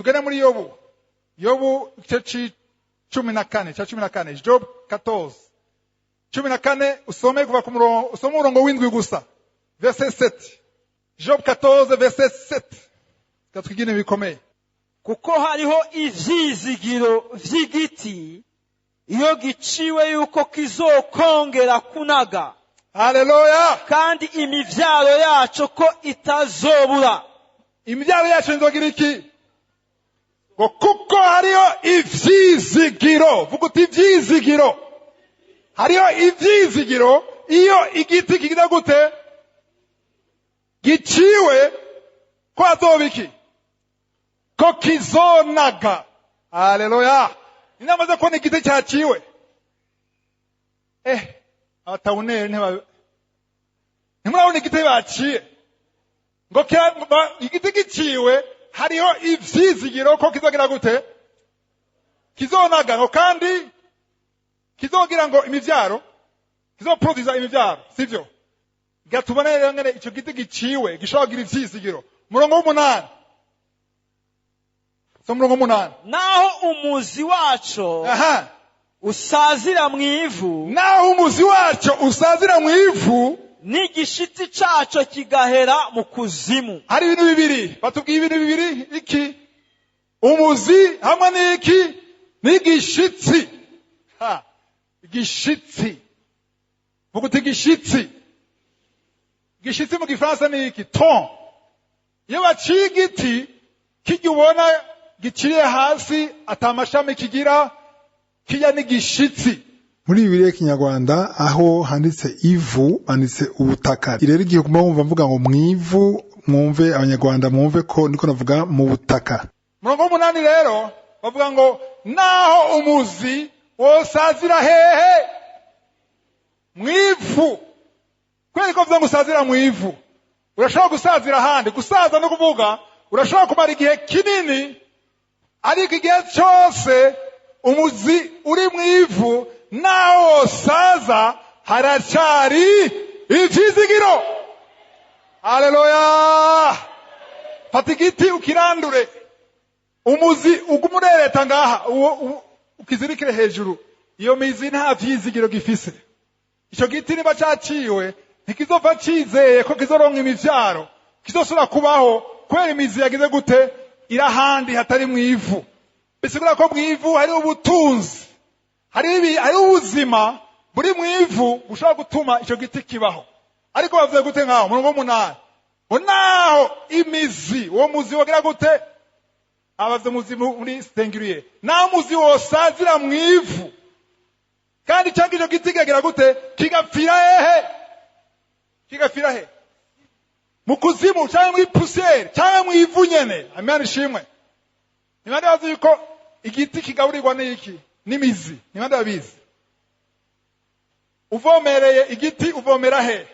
Tugende muri Yobu. Yobu igice 14, cya 14, Job 14. 14, usome kuva ku murongo, usome umurongo w'indwi gusa. Verset 7. Job 14 verset 7. Katwigine bikomeye. Kuko hariho ivyizigiro vy'igiti iyo giciwe yuko kizokongera kunaga. Haleluya. Kandi imivyaro yaco ko itazobura. Imivyaro yacu nzogira iki? Ngo kuko hariho ivyizigiro. Vuga uti ivyizigiro. Hariho ivyizigiro iyo igiti kigira gute? Giciwe, ko azoba iki? Ko kizonaga. Haleluya. Inama zo kubona igiti cyaciwe. Abatawuneri ntimurabona igiti baciye. Ngo igiti giciwe hariho ivyizigiro ko kizogira gute? Kizonaga, ngo kandi kizogira ngo imivyaro, kizoproduza imivyaro, sivyo? Gatubone rero ngene ico giti giciwe gishobora kugira ivyizigiro. Murongo w'umunani. So murongo w'umunani. Naho umuzi waco usazira mw'ivu, Naho umuzi waco usazira mw'ivu, n'igishitsi caco kigahera mu kuzimu. Hari ibintu bibiri batubwiye, ibintu bibiri: iki? Umuzi hamwe n'iki? N'igishitsi. Ha, igishitsi, vuga uti igishitsi. Igishitsi mu Gifaransa ni iki? Tronc. Iyo baciye igiti kijya ubona giciye hasi, ata mashami kigira, kijya n'igishitsi. Muri Bibiliya y'Ikinyarwanda aho handitse ivu handitse ubutaka. Rero igihe uguma wumva mvuga ngo mwivu, mwumve Abanyarwanda, mwumve ko niko navuga mu butaka. Murongo w'umunani rero bavuga ngo naho umuzi wosazira hehe? Mwivu. Kubera ko bavuga ngo usazira mwivu, urashobora gusazira ahandi. Gusaza no kuvuga urashobora kumara igihe kinini, ariko igihe cyose umuzi uri mu ivu, naho wosaza haracyari ivyizigiro. Haleluya. Fata igiti ukirandure, umuzi ugume urereta ngaha, uwo ukizirikire hejuru. Iyo mizi nta vyizigiro gifise. Ico giti niba caciwe ntikizova cizeye ko kizoronka imivyaro, kizosubira kubaho, kubera imizi yagize gute? Iri ahandi hatari mu ivu. Bisigura ko mu ivu hari ubutunzi, hari ubuzima buri mu ivu bushobora gutuma ico giti kibaho. Ariko bavuze gute nkaho umurongo w'umunani? Ngo naho imizi, uwo muzi wagira gute? Abavuze muzi muri singulier. Naho muzi wosazira mu ivu, kandi cyangwa ico giti kikagira gute? Kigapfira hehe? Kigapfira he? Mu kuzimu cyangwa muri poussière cyangwa mu ivu nyene. Imana ishimwe. Ni bande bazi yuko igiti kigaburirwa n'iki? N'imizi. Ni bande babizi? Uvomereye igiti uvomera he?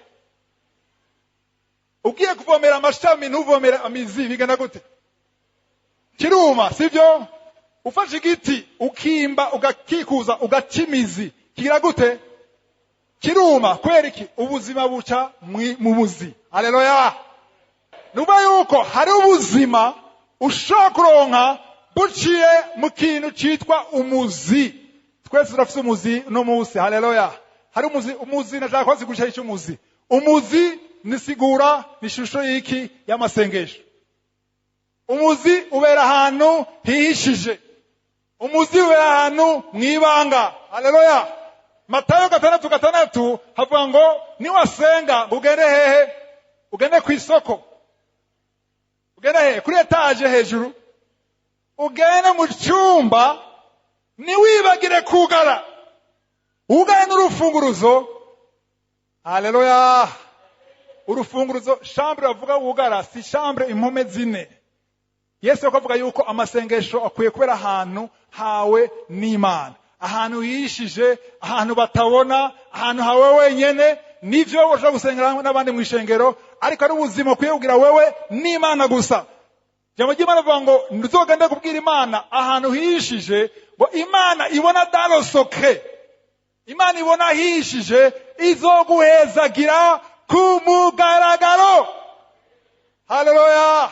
Ugiye kuvomera amashami ntuvomera imizi, bigana gute? Kiruma, sivyo? Ufashe igiti ukimba, ugakikuza, ugaca imizi, kigira gute? Kiruma. Kubera iki? Ubuzima buca mu muzi. Haleluya. Nuba yuko hari ubuzima ushobora kuronka buciye mu kintu citwa umuzi. Twese turafise umuzi uno munsi. Haleluya. Hari umuzi. Umuzi, nashaka kubasigurisha icyo umuzi. Umuzi nisigura ni ishusho y'iki? Y'amasengesho. Umuzi ubera ahantu hihishije, umuzi ubera ahantu mw'ibanga. Haleluya. Matayo 6:6 havuga ngo niwasenga ngo ugende hehe? Ugende ku isoko? Ugende hehe? Kuri étage hejuru? Ugende mu cyumba, ntiwibagire kugara, ugare n'urufunguruzo. Haleluya. Urufunguruzo. Chambre bavuga wugara si chambre impome zine. Yesu avuga yuko amasengesho akwiye kubera ahantu hawe n'Imana, ahantu hishije, ahantu batabona, ahantu hawe wenyene. Nivyo, ushobora gusengera n'abandi mu ishengero, ariko ari ubuzima ukwiye kugira wewe n'Imana gusa. Ijambo ry'Imana rivuga ngo ntuzogende kubwira Imana ahantu hishije, ngo Imana ibona dans le secret, Imana ibona hishije izoguhezagira ku mugaragaro. Haleluya.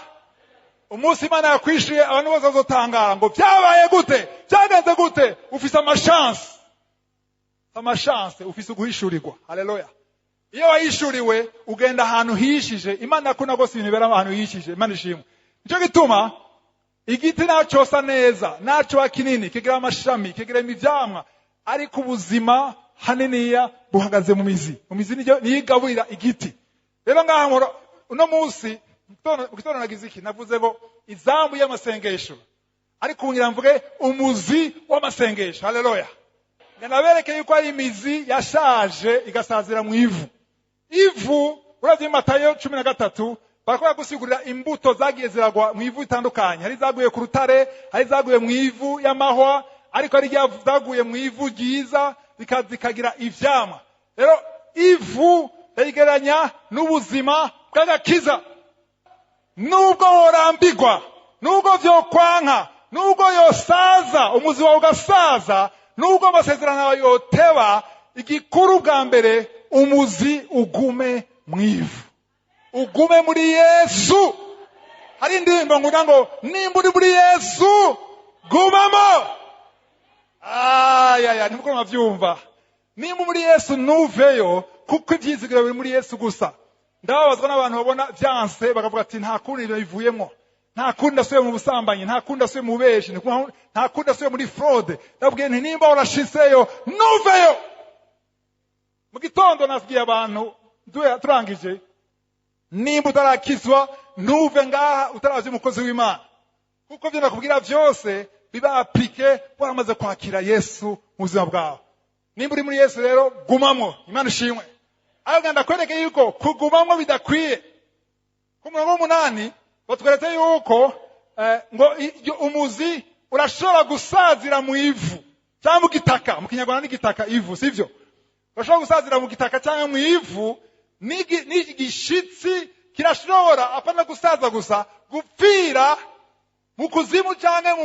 Umunsi Imana yakwishuye, abantu bose bazotangara ngo byabaye gute, byagenze gute. Ufise amashanse, amashanse, ufise uguhishurirwa. Haleluya! Iyo wahishuriwe, ugenda ahantu hishije. Imana yakunda rwose ibintu bibera ahantu hishije. Imana ishimwe. Nicyo gituma igiti naco cosa neza, naco kinini, kigira amashami, kigira imivyamwa, ariko ubuzima haniniya buhagaze mu mizi. Mu mizi niyo niyo igaburira igiti. Rero ngaha nkora uno munsi mu gitondo nagize iki? Navuze ngo izamu y'amasengesho, ariko ubu ngira mvuge umuzi w'amasengesho. Haleluya! Nabereke yuko ari imizi yashaje, igasazira mu ivu. Ivu, uravye Matayo 13, barakora gusigurira imbuto zagiye ziragwa mu ivu itandukanye. Hari zaguye ku rutare, hari zaguye mu ivu y'amahwa, ariko hari zaguye mu ivu ryiza, zikagira ivyamwa. Rero ivu ndayigereranya n'ubuzima bw'agakiza. Nubwo worambigwa, nubwo vyokwanka, nubwo yosaza, umuzi wawe ugasaza, nubwo amasezerano yawe yoteba, igikuru bwa mbere, umuzi ugume mu ivu, ugume muri Yesu. Hari indirimbo nguda ngo nimba uri muri Yesu gumamo. Ayaya, ntimuko mwavyumva. Nimba muri Yesu, ntuveyo, kuko ivyizigiro biri muri Yesu gusa. Ndababazwa n'abantu babona vyanse, bakavuga ati nta kundi, ibyo bivuyemwo, nta kundi, ndasubiye mu busambanyi, nta kundi, ndasubiye mu bubeshi, nta kundi, ndasubiye muri fraude. Ndabwiye nti nimba warashiseyo, ntuveyo. Mu gitondo nabwiye abantu turangije, nimba utarakizwa, ntuve ngaha utaravye umukozi w'Imana, kuko ibyo nakubwira vyose biba appliqué waramaze kwakira Yesu mu buzima bwawe. Nimba uri muri Yesu rero, gumamwo. Imana ishimwe. Ariko ndakwereke yuko kugumamwo bidakwiye. Ku murongo w'umunani batweretse yuko ngo umuzi urashobora gusazira mu ivu cyangwa mu gitaka. Mu Kinyarwanda ni igitaka, ivu, sivyo? Urashobora gusazira mu gitaka cyangwa mu ivu. N'igishitsi kirashobora, apana gusaza gusa, gupfira mu kuzimu cyangwa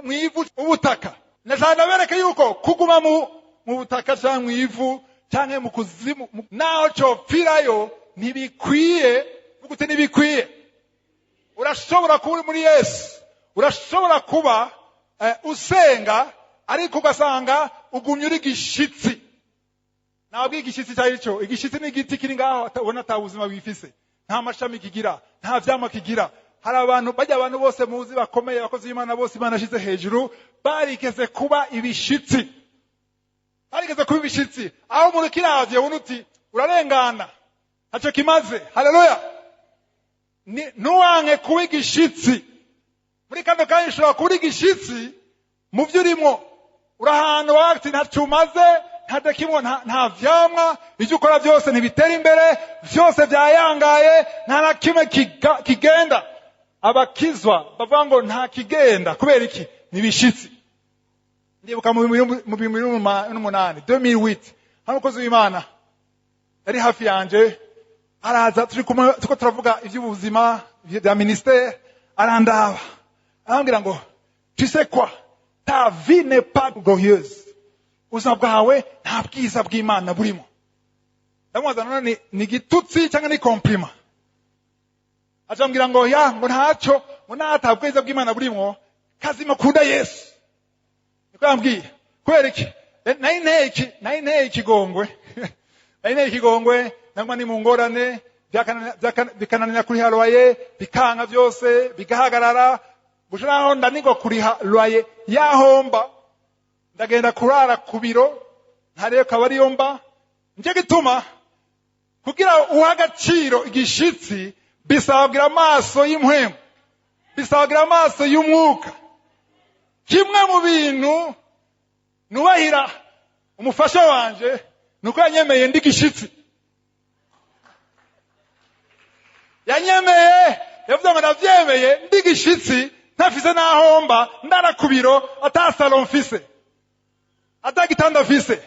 mu ivu, ubutaka. Ndashaka ndabereke yuko kuguma mu butaka cyangwa mu ivu cyangwa mu kuzimu, naho copfirayo, ntibikwiye. Vuga uti ntibikwiye. Urashobora kuba uri muri Yesu, urashobora kuba usenga, ariko ugasanga ugumye uri gishitsi. Ntabwo igishitsi cyari cyo. Igishitsi ni igiti kiri ngaho, ubona ata buzima bwifise, nta mashami kigira, nta vyamwa kigira. Hari abantu bajya, abantu bose muzi bakomeye, abakozi b'Imana bose Imana yashyize hejuru, barigeze kuba ibishitsi, barigeze kuba ibishitsi, aho umuntu ukiravye ubona uti urarengana, ntacyo kimaze. Haleluya! Ntuwanke kuba igishitsi. Muri kano kanya ushobora kuba igishitsi mu byo urimo. Uri ahantu wati ntacyo umaze, nta kimwe, nta vyamwa, ibyo ukora byose ntibitera imbere, byose byayangaye, nta na kimwe kigenda. Abakizwa bavuga ngo nta kigenda, kubera iki? Ni ibishitsi. Ndibuka mu 2008, 2008, hano umukozi w'Imana yari hafi yanje, araza, turi kumwe, turiko turavuga iby'ubuzima bya ministère, arandaba, arambwira ngo tu sais quoi, ta vie n'est pas glorieuse, ubuzima bwawe nta bwiza bw'Imana burimo. Ndamubaza none ni igitutsi cyangwa ni compliment? Acambwira ngo ya, ngo ntacyo, ngo nta bwiza bw'Imana burimo, kazima kunda Yesu. Niko yambwiye. Kubera iki? Nari nteye ikigongwe, nari nteye ikigongwe, nangwa ni mu ngorane, bikananira kuriha loyer, bikanka byose, bigahagarara, gushira naho ndanigwa kuriha loyer yahomba, ndagenda kurara ku biro, ntarebe kaba ariyo mba. Nicyo gituma kugira uha agaciro igishitsi bisabwira amaso y'impwemu, bisabwira amaso y'umwuka. Kimwe mu bintu nubahira umufasha wanje nuko yanyemeye ndi gishitsi. Yanyemeye, yavuze ngo ndavyemeye ndi gishitsi, ntafise n'ahomba, ndara ku biro, ata salon mfise, ata gitanda mfise.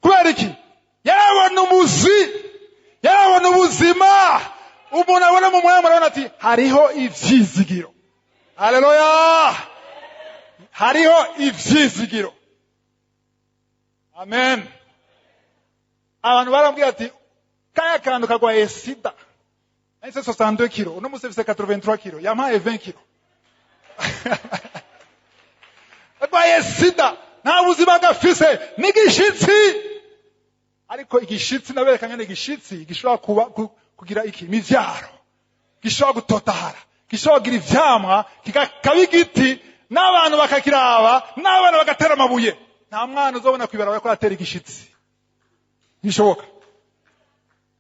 Kubera iki? Yarabona umuzi, yarabona ubuzima. Umuntu abona mu mwanya, arabona ati hariho ivyizigiro. Haleluya! Hariho ivyizigiro. Amen. Abantu barambwira ati kaya kantu kagwaye sida. Nahise 62 kilo, uno musi mfise 83 kilo, yampaye 20 kilo. Arwaye sida, nta buzima gafise, n'igishitsi. Ariko igishitsi nabereka ngene igishitsi gishobora kuba kugira iki? Imivyaro, gishobora gutotahara, gishobora kugira ivyamwa, kikaba igiti, n'abantu bakakiraba, n'abana bagatera amabuye. Nta mwana uzobona kw'ibarabara ko atera igishitsi, ntibishoboka.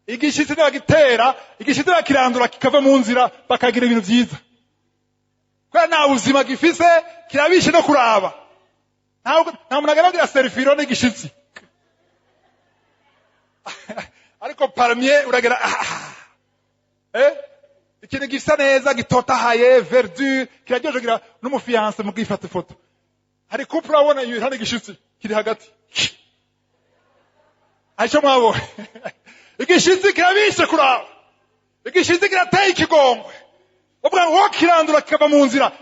Igishitsi ntibagitera, igishitsi bakirandura kikava mu nzira, bakagira ibintu vyiza, kubera nta buzima gifise, kirabishe no kuraba. Nta muntu agaragara selfie n'igishitsi, ariko palmier uragera ikintu gisa neza, gitotahaye, verdure, kiraryoshe, kugira n'umu fiancé mugifata ifoto. Hari couple urabona iyo hari igishitsi kiri hagati, hari mwabonye igishitsi kirabishe kuraba, igishitsi kirateye ikigongwe, uvuga ngo wo kirandura kikava mu nzira,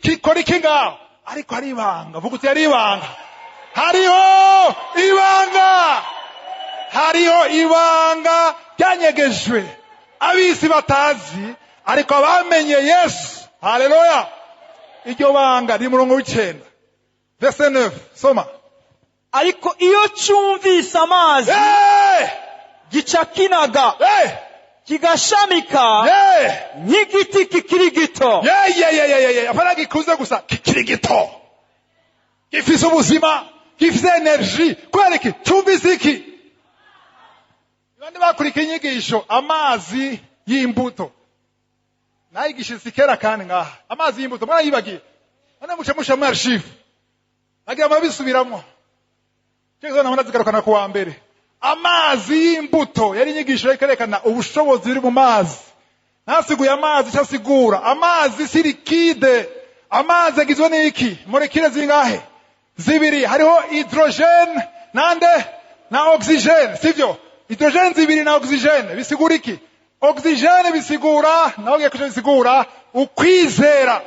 kikora iki ngaho? Ariko hari ibanga, vuga uti: "Hari ibanga, hariho ibanga, hariho ibanga ryanyegejwe abisi batazi, ariko abamenye Yesu." Haleluya! Iryo banga riri murongo w'9, verset 9, soma. Ariko iyo cyumvise amazi, gica kinaga, kigashamika nk'igiti kikiri gito. Ye, apana gikuze gusa, kikiri gito, gifise ubuzima, gifise énergie. Kubera iki? Cyumvise iki? Bandi bakurikiye inyigisho amazi y'imbuto, nayigishije kera kandi ngaha. Amazi y'imbuto mwarayibagiye? None muce musha mu archive, nagira mabisubiramwo, cyo nabona zigarukana ku wa mbere. Amazi y'imbuto yari inyigisho yerekana ubushobozi buri mu mazi. Ntasiguye amazi icyo asigura. Amazi si liquide. Amazi agizwe n'iki? Molécules zingahe? Zibiri. Hariho hydrogène nande na oxygène, sivyo? Hydrogène zibiri na oxygène bisigura iki? Oxygène bisigura, nawe ugiye kuco bisigura ukwizera.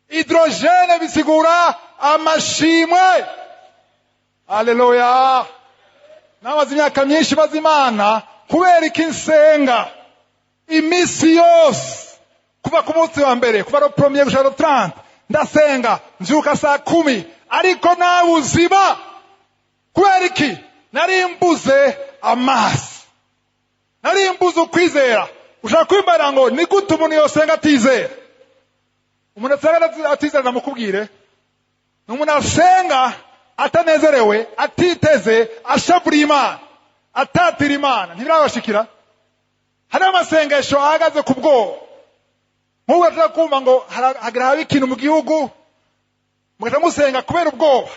Hydrogène bisigura amashimwe. Haleluya! Namaze imyaka myinshi maze Imana, kubera iki nsenga iminsi yose kuva ku munsi wa mbere, kuva le premier gushika le 30, ndasenga, mvyuka saa 10, ariko nta buzima. Kubera iki? Nari mbuze amazi, nari mbuze ukwizera. Ushaka kwimbarira ngo ni gute umuntu yosenga atizera? Umuntu asenga atizera, ndamukubwire, ni umuntu asenga atanezerewe, atiteze, ashavuriye Imana, atatira Imana. Ntibirabashikira? Hariho amasengesho ahagaze ku bwoba. Nk'ubu urashobora kumva ngo hagira habe ikintu mu gihugu, mugaca musenga kubera ubwoba,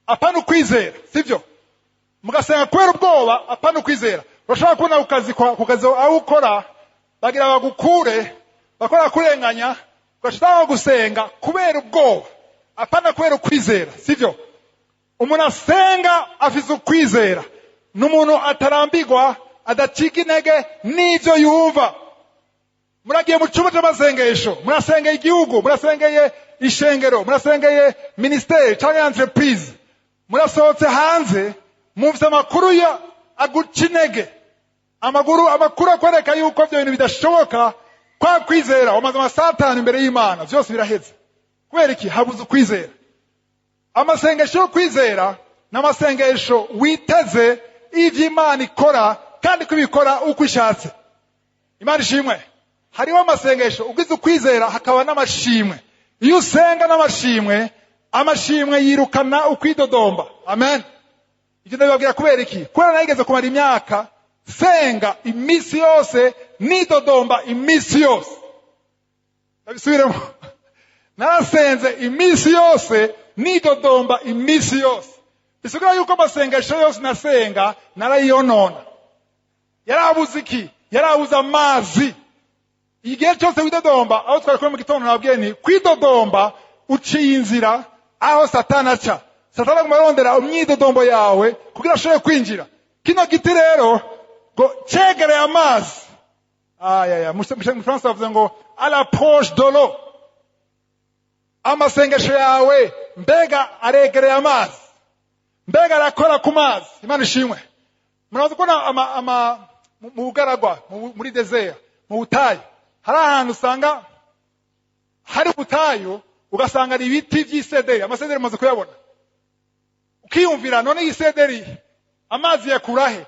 apana ukwizera, sibyo? Mugasenga kubera ubwoba, apana ukwizera. Urashobora kubona ku kazi aho ukora bagira bagukure, bakora kurenganya, ugaca utanga gusenga kubera ubwoba, apana kubera ukwizera, sibyo? Umuntu asenga afise ukwizera ni umuntu atarambigwa, adacika intege n'ibyo yumva. Muragiye mu cyumba cy'amasengesho, murasengeye igihugu, murasengeye ishengero, murasengeye minisiteri cyangwa entreprise, murasohotse hanze, mufite amakuru ya aguca intege, amakuru akwereka yuko ibyo bintu bidashoboka. Kwa kwizera wamaze amasaha 5 imbere y'Imana, byose biraheze. Kubera iki? Habuze ukwizera. Amasengesho yo kwizera ni amasengesho witeze ivyo Imana ikora, kandi kubikora uko ishatse. Imana ishimwe! Hariho amasengesho ugize ukwizera, hakaba n'amashimwe. Iyo usenga n'amashimwe, amashimwe yirukana ukwidodomba. Amen. Ibyo ndabibabwira kubera iki? Kubera nageze kumara imyaka senga iminsi yose, nidodomba iminsi yose. Ndabisubiremo: narasenze iminsi yose, nidodomba iminsi yose. Bisigura yuko amasengesho yose nasenga narayiyonona. Yarabuze iki? Yarabuze amazi. Igihe cyose widodomba, aho twari kumwe mu gitondo nababwiye nti kwidodomba uciye inzira aho Satani aca. Satani aguma arondera imyidodombo yawe kugira ashobore kwinjira. Kino giti rero ngo cegereye amazi, ayaya, mu Faransa bavuze ngo "à l'approche de l'eau". Amasengesho yawe mbega aregereye amazi? Mbega arakora ku mazi? Imana ishimwe! Muraza kubona ama mu bugaragwa, muri désert, mu butayu, hari ahantu usanga Hari ubutayu ugasanga ari ibiti vy'isederi, amasederi umaze kuyabona, ukiyumvira none iyi sederi amazi yakurahe?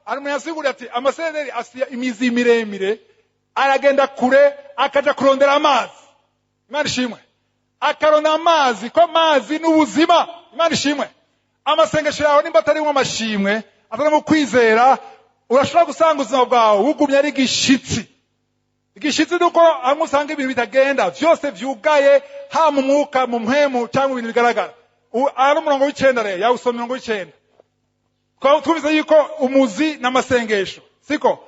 Hari umuntu yasiguriye ati amasederi asiya imizi miremire, aragenda kure akaja kurondera amazi. Imana ishimwe, akarondera amazi, ko amazi n'ubuzima. Imana ishimwe. Amasengesho yawe nimba atarimwo amashimwe, atarimo kwizera, urashobora gusanga ubuzima bwawe bugumye ari igishitsi. Igishitsi nuko hamwe usanga ibintu bitagenda vyose vyugaye, haba mu mwuka, mu mpwemu, cyangwa ibintu bigaragara. Ari umurongo w'icenda rero, yawusoma umurongo w'icenda. Twumvise yuko umuzi n'amasengesho, siko?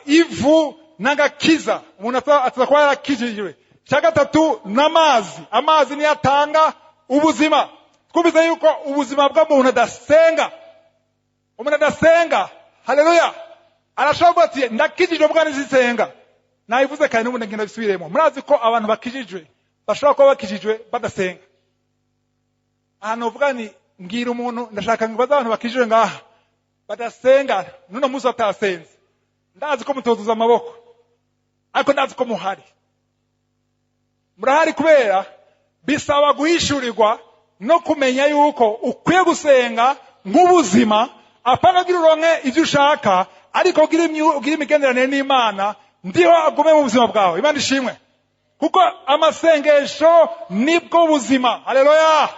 Ivu n'agakiza, umuntu ataza kuba yarakijijwe. Icya gatatu n'amazi, amazi niyo atanga ubuzima. Twumvise yuko ubuzima bw'umuntu adasenga, umuntu adasenga, haleluya, arashobora kuvuga ati ndakijijwe mbwa ntizisenga. Nabivuze kare n'ubundi ngenda bisubiremo. Murazi ko abantu bakijijwe bashobora kuba bakijijwe badasenga. Ahantu uvuga ni mbwira umuntu, ndashaka ngo baze abantu bakijijwe ngaha badasenga, n'uno munsi batasenze. Ndazi ko mutozuza amaboko, ariko ndazi ko muhari. Murahari kubera bisaba guhishurirwa no kumenya yuko ukwiye gusenga nk'ubuzima, apana kugira uronke ivyo ushaka, ariko ugira imigenderanire n'Imana, ndiho agume mu buzima bwawe. Imana ishimwe, kuko amasengesho nibwo buzima. Haleluya.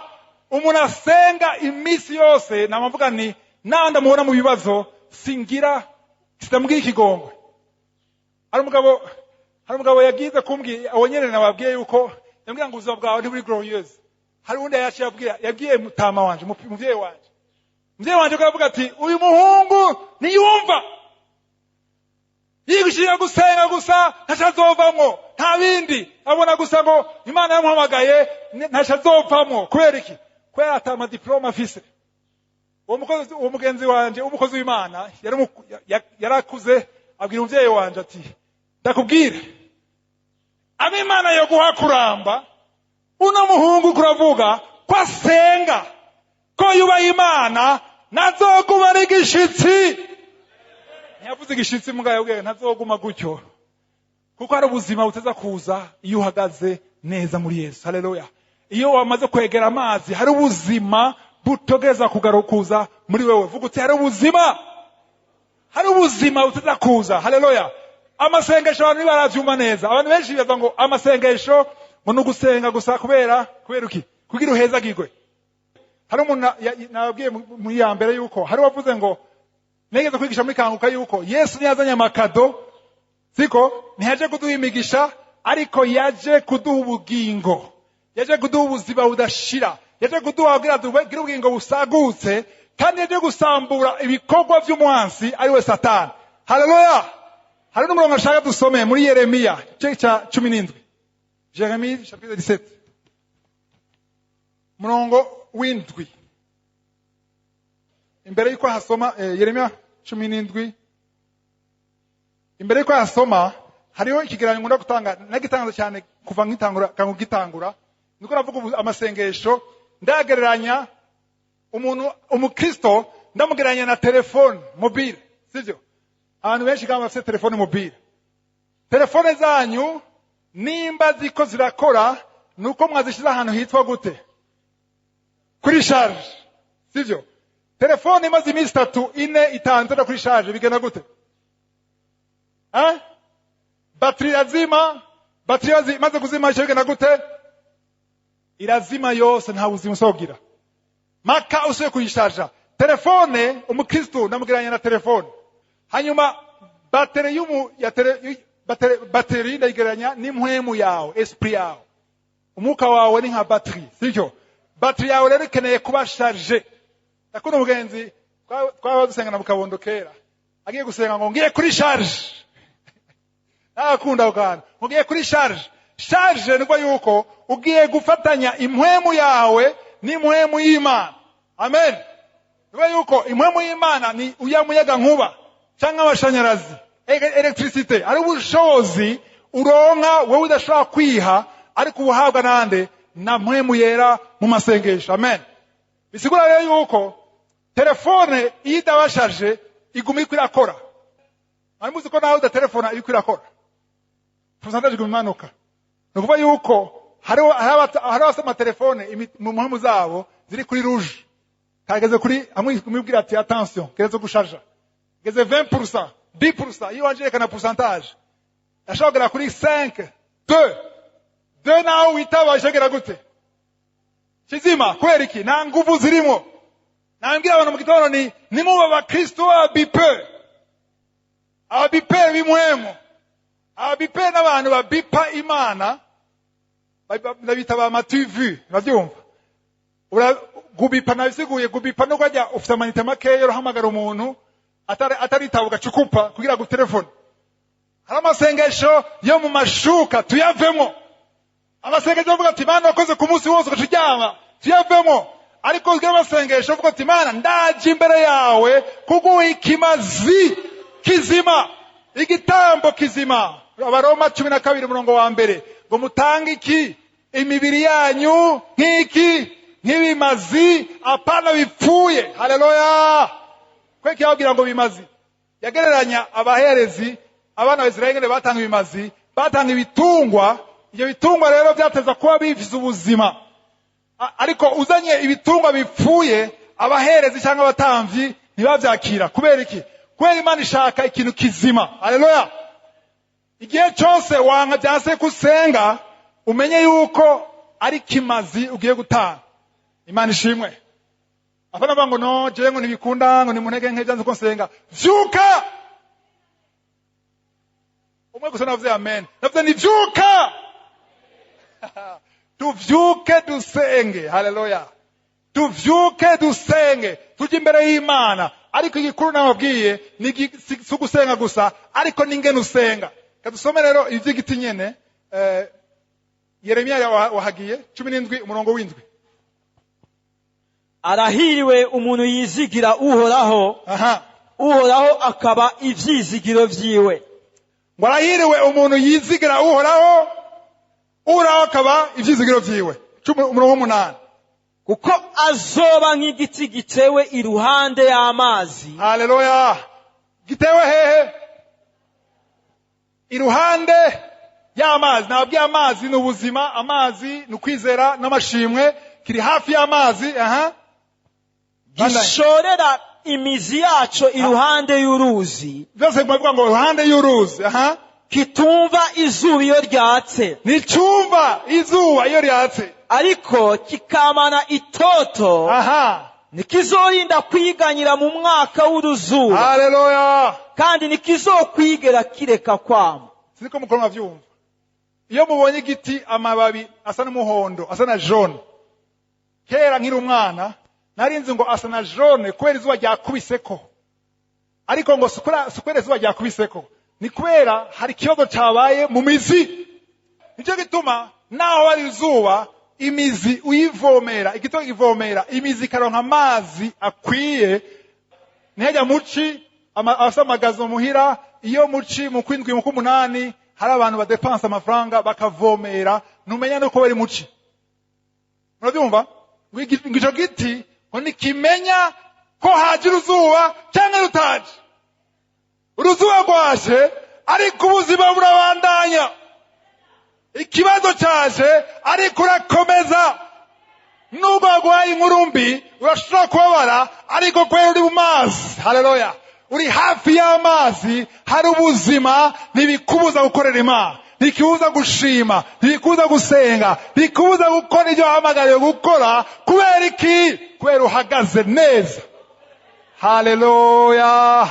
Umuntu asenga iminsi yose, namavuga ni nanda mubona mu bibazo, singira sitamubwira ikigongwe. Hari umugabo yagize kumbwira, uwo nyene nababwiye yuko yambwira ngo ubuzima bwawe ntiburi glorious. Hari undi yaciye abwira, yabwiye mutama wanje, muvyeyi wanje. Muvyeyi wanje ko yavuga ati uyu muhungu ntiyumva, yigishije gusenga gusa ntacazovamwo, nta bindi abona gusa ngo Imana yamuhamagaye ntacazovamwo. Kubera iki? Kubera ata amadiploma afise. Uwo mugenzi wanje umukozi w'Imana yarakuze, abwira umuvyeyi wanje ati ndakubwire, abo Imana yo guha kuramba, uno muhungu kuravuga ko asenga, ko yubaha Imana, ntazoguma ari igishitsi. Ntiyavuze igishitsi mbwa yabwiye ntazoguma gutyo, kuko hari ubuzima buteza kuza iyo uhagaze neza muri Yesu. Haleluya. Iyo wamaze kwegera amazi, hari ubuzima butogeza kugarukuza muri wewe. Vuga uti hari ubuzima, hari ubuzima buteza kuza. Haleluya. Amasengesho abantu ntibaravyumva neza. Abantu benshi bibaza ngo amasengesho ngo ni ugusenga gusa kubera iki? Kugira uhezagirwe. Hari umuntu nababwiye muri ya mbere yuko hari wavuze ngo nigeze kwigisha muri Kanguka yuko Yesu ntiyazanye amakado, siko? Ntiyaje kuduha imigisha, ariko yaje kuduha ubugingo, yaje kuduha ubuzima budashira, yaje kuduha kugira tugire ubugingo busagutse, kandi yaje gusambura ibikorwa vy'umwansi ari we Satani. Haleluya. Hari n'umurongo ashaka dusome muri Yeremiya igice cya 17, Jeremie chapitre 17, murongo w'indwi. Imbere yuko hasoma Yeremiya 17, imbere yuko hasoma hariho ikigereranyo nkunda gutanga, nagitangaza cyane kuva nkitangura kangu gitangura. Niko navuga amasengesho ndagereranya umuntu umukristo ndamugereranya na telefone mobile, sivyo? Abantu benshi kama bafite telefone mobile. Telefone zanyu nimba ziko zirakora nuko mwazishize ahantu hitwa gute? Kuri charge, sivyo? Telefone imaze iminsi 3, 4, 5 kuri charge bigenda gute? Battery irazima, battery imaze kuzima bigenda gute? Irazima yose, nta buzima usogira. Maka usuye kuyisharja. Telefone umukristo ndamugereranya na telefone. Hanyuma battery battery ndayigereranya n'impwemu yawe, esprit yawe. Umwuka wawe ni nka battery, sivyo? Battery yawe rero ikeneye kuba charge. Ndakunda umugenzi twaba dusenga na Mukabondo kera, agiye gusenga ngo ngiye kuri charge. Nakunda ukana ngiye kuri charge. Charge niko yuko ugiye gufatanya impwemu yawe n'impwemu y'Imana. Amen. Niko yuko impwemu y'Imana ni uya muyaga nkuba cyangwa amashanyarazi, electricité, ari ubushobozi uronka wowe udashobora kwiha, ariko ubuhabwa nande? Na mpwemu yera mu masengesho. Amen. Bisigura rero yuko telefone iyo idabashaje iguma iriko irakora. Mwari muzi ko nawe udatelefona iriko irakora, pourcentage iguma imanuka. Ni ukuvuga yuko hariho abafite amatelefone mu mpamvu zabo ziri kuri rouge, kageze kuri amwe kumubwira ati attention, gereza gushaja, geze 20%, 10%, iyo wanje yerekana pourcentage ashobora kugera kuri 5, 2, 2 nawe witaba ishagera gute kizima. Kubera iki? Nta nguvu zirimo. Nambwira abantu mu gitondo ni nimuba abakristo b'ababipe, ababipe b'imwemo, ababipe n'abantu babipa Imana, ndabita ba matuvu, urabyumva? Gubipa nabisiguye, gubipa no kwajya ufite amanite makeya urahamagara umuntu ataritaba ugacukupa kugira ngo telefone. Hari amasengesho yo mu mashuka tuyavemo, amasengesho avuga ati Imana wakoze ku munsi wose ugacuryama, tuyavemo. Ariko uzwi amasengesho avuga ati Imana ndaje imbere yawe kuguha ikimazi kizima, igitambo kizima. Abaroma 12 umurongo wa 1 ngo mutange iki? Imibiri yanyu nk'iki? Nk'ibimazi, apana bipfuye. Haleluya! Kweki yababwira ngo bimazi, yagereranya abaherezi abana ba Israeli batanga ibimazi, batanga ibitungwa. Ibyo bitungwa rero byateza kuba bifite ubuzima, ariko uzanye ibitungwa bipfuye abaherezi cyangwa abatamvyi ntibavyakira. Kubera iki? Kubera Imana ishaka ikintu kizima. Haleluya! Igihe cyose wanka byanse kusenga, umenye yuko ari kimazi ugiye gutanga. Imana ishimwe. Apana bavuga ngo no jewe ngo ntibikunda, ngo nimunege nke byanze ko nsenga. Vyuka! Umwe gusa navuze amen. Navuze ni vyuka! Tuvyuke dusenge. Haleluya! Tuvyuke dusenge, tujye imbere y'Imana. Ariko igikuru nababwiye ni si ugusenga gusa, ariko n'ingene usenga. Kadusome rero ivy'igiti nyene. Yeremiya wahagiye 17 umurongo w'7. Arahiriwe umuntu yizigira Uhoraho, Uhoraho akaba ivyizigiro vyiwe. Ngo arahiriwe umuntu yizigira Uhoraho, Uhoraho akaba ivyizigiro vyiwe. Umurongo w'8. Kuko azoba nk'igiti gitewe iruhande y'amazi. Haleluya! Gitewe hehe? Iruhande y'amazi. Nababwiye amazi ni ubuzima, amazi ni ukwizera n'amashimwe, kiri hafi y'amazi. Gishorera imizi yaco iruhande y'uruzi. Byose bivuga ngo iruhande y'uruzi. Kitumva izuba iyo ryatse. Nticumva izuba iyo ryatse, ariko kikamana itoto. Ntikizorinda kwiganyira mu mwaka w'uruzuba. Haleluya! Kandi ntikizokwigera kireka kwama. Siniko mukuru mwavyumva. Iyo mubonye igiti amababi asa n'umuhondo, asa na jaune. Kera nkiri umwana narinzi ngo asa na jaune kubera izuba ryakubiseko. Ariko ngo si kubera izuba ryakubiseko, ni kubera hari ikibazo cabaye mu mizi. Nicyo gituma naho hari izuba, imizi uyivomera, igiti ivomera, imizi ikaronka amazi akwiye. Ntihajya muci afise amagazo muhira, iyo muci mu kwindwi mu k'umunani hari abantu badepansa amafaranga bakavomera, ntumenya nuko bari muci. Murabyumva? Ngo ico giti ngo ntikimenya ko haje uruzuba canke rutaje. Uruzuba rwaje, ariko ubuzima burabandanya. Ikibazo caje, ariko urakomeza. Nubwo baguhaye inkuru mbi, urashobora kubabara, ariko kubera uri mu mazi. Haleluya! Uri hafi y'amazi, hari ubuzima, ntibikubuza gukorera Imana, ntibikubuza gushima, ntibikubuza gusenga, ntibikubuza gukora ibyo wahamagariwe gukora. Kubera iki? Kubera uhagaze neza. Haleluya!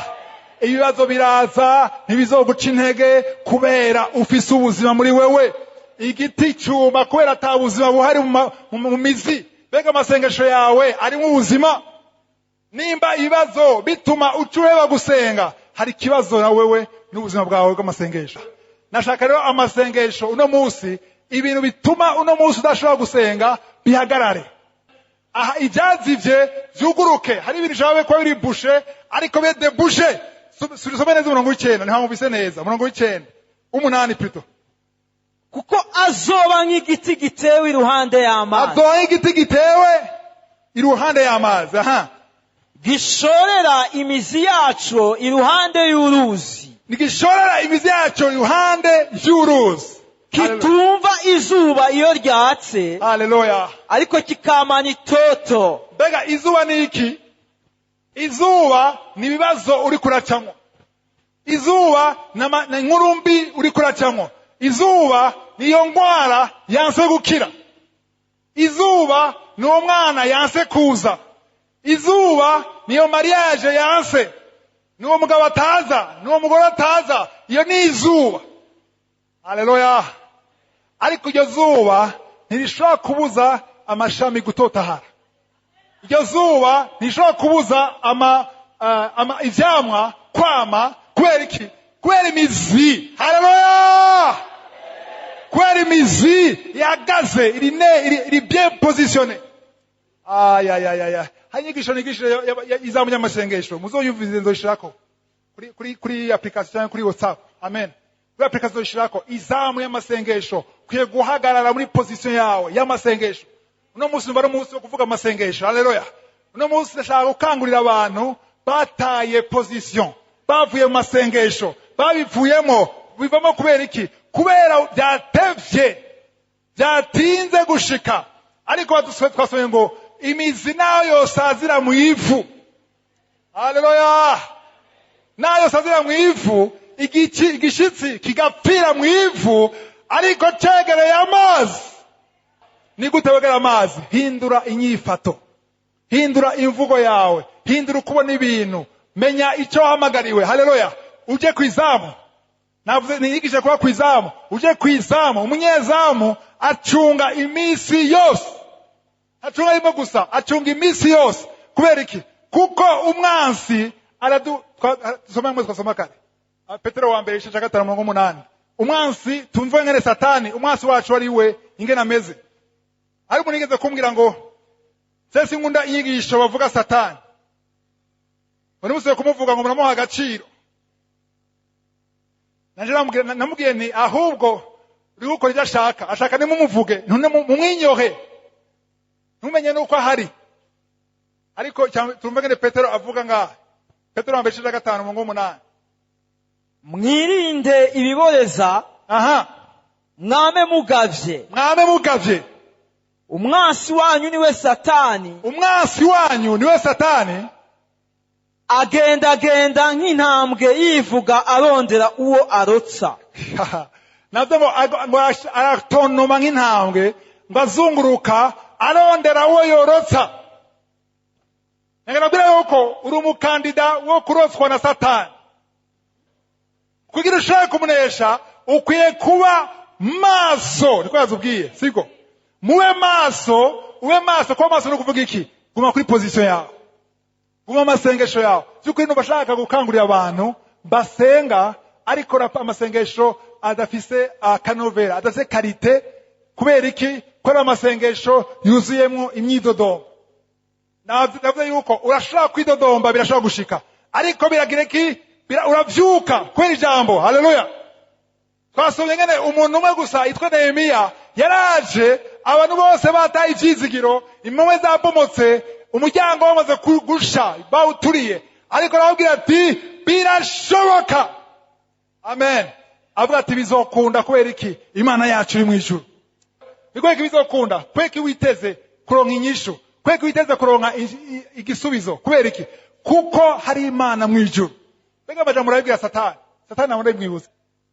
Ibibazo biraza, ntibizoguca intege, kubera ufise ubuzima muri wewe. Igiti cyuma kubera ata buzima buhari mu mizi. Mbega amasengesho yawe arimo ubuzima? Nimba ibibazo bituma ucureba gusenga, hari ikibazo na wewe n'ubuzima bwawe bw'amasengesho. Nashaka rero amasengesho uno munsi, ibintu bituma uno munsi udashobora gusenga bihagarare. Aha ibyazivye vyuguruke. Hari ibintu bishobora kuba biri bouché, ariko bibe débouché. Subisome neza umurongo w'9, ntiwumvise neza. Umurongo w'9, 8 plutôt. Kuko azoba nk'igiti gitewe iruhande y'amazi. Azoba nk'igiti gitewe iruhande y'amazi. Gishorera imizi yaco iruhande y'uruzi. Nigishorera imizi yaco iruhande y'uruzi. Kitumva izuba iyo ryatse, Haleluya. ariko kikamana itoto. Mbega izuba ni iki? Izuba ni ibibazo uri kuracamwo. Izuba ni inkuru mbi uri kuracamwo. Izuba niyo ndwara yanse gukira. Izuba ni uwo mwana yanse kuza. Izuba niyo mariage yanse, n'uwo mugabo ataza, n'uwo mugore ataza. Iyo ni izuba. Haleluya. Ariko iryo zuba ntirishobora kubuza amashami gutotahara. Iryo zuba ntirishobora kubuza ivyamwa kwama. Kubera iki? Kubera imizi. Haleluya. Kubera imizi ihagaze, iri bien positionné. Ayayayaya, hari inyigisho nigisho izamu y'amasengesho, muzoyumvize, nzoyishirako kuri application cyangwa kuri WhatsApp. Amen. Kuri application nzoyishirako izamu y'amasengesho. Ukwiye guhagarara muri position yawe y'amasengesho. Uno munsi numva ari umunsi wo kuvuga amasengesho. Haleluya. Uno munsi ndashaka gukangurira abantu bataye position, bavuye mu masengesho, babivuyemo. Bivamo kubera iki? Kubera byatevye, byatinze gushika. Ariko twasomye ngo imizi nayo yosazira mu ivu, haleluya, nayo yosazira mu ivu, igishitsi kigapfira mu ivu, ariko cegereye amazi. Ni gute wegera amazi? Hindura inyifato, hindura imvugo yawe, hindura ukubona ibintu, menya icyo wahamagariwe. Haleluya. Uje ku izamu. Navuze niyigishe kuba ku izamu. Uje ku izamu. Umunyezamu acunga iminsi yose, acunga rimwe gusa, acunga iminsi yose. Kubera iki? Kuko umwansi aradu tusoma mwe, twasoma kare. Petero wa mbere, igice cya 5, umurongo 8. Umwansi, tumve ngene Satani umwansi wacu ari we, ingene ameze. Hari umuntu yigeze kumbwira ngo sese nkunda inyigisho bavuga Satani, muri musi kumuvuga ngo muramuha agaciro. Nanje namubwiye nti ahubwo uri gukora ibyo ashaka. Ashaka nimumuvuge, mumwinyohe, ntumenye nuko ahari. Ariko tumve ngene Petero avuga ngaha. Petero wa mbere, igice cya 5, umurongo 8. Mwirinde ibiboreza, mwame mugavye. Mwame mugavye. Umwansi wanyu niwe Satani. Umwansi wanyu niwe Satani. Agendagenda nk'intambwe yivuga, arondera uwo arotsa. Navyo ngo aratontoma nk'intambwe, ngo azunguruka arondera uwo yorotsa. Nabwira yuko uri umukandida wo kurotswa na Satani. Kugira ushobore kumunesha, ukwiye kuba maso. Niko yazubwiye, siko? Mube maso, ube maso. Kuba maso no kuvuga iki? Guma kuri position yawe, guma amasengesho yawe. By'ukuri numva ashaka gukangurira abantu basenga ariko amasengesho adafise akanovera, adafise qualité. Kubera iki? Kubera amasengesho yuzuyemwo imyidodombo. Navuze yuko urashobora kwidodomba, birashobora gushika, ariko biragira iki? Uravyuka kubera ijambo. Haleluya. Twasomye ngene umuntu umwe gusa yitwa Nehemiya yaraje, abantu bose bataye ivyizigiro, impome zabomotse, umuryango wamaze gusha, bawuturiye, ariko arababwira ati birashoboka. Amen. Avuga ati bizokunda. Kubera iki? Imana yacu iri mu ijuru. Ni kubera iki bizokunda? Kubera iki witeze kuronka inyishu? Kubera iki witeze kuronka igisubizo? Kubera iki? Kuko hari Imana mu ijuru. Mbega amajambo urabibwira Satani? Satani ntabwo ndabimwibutsa.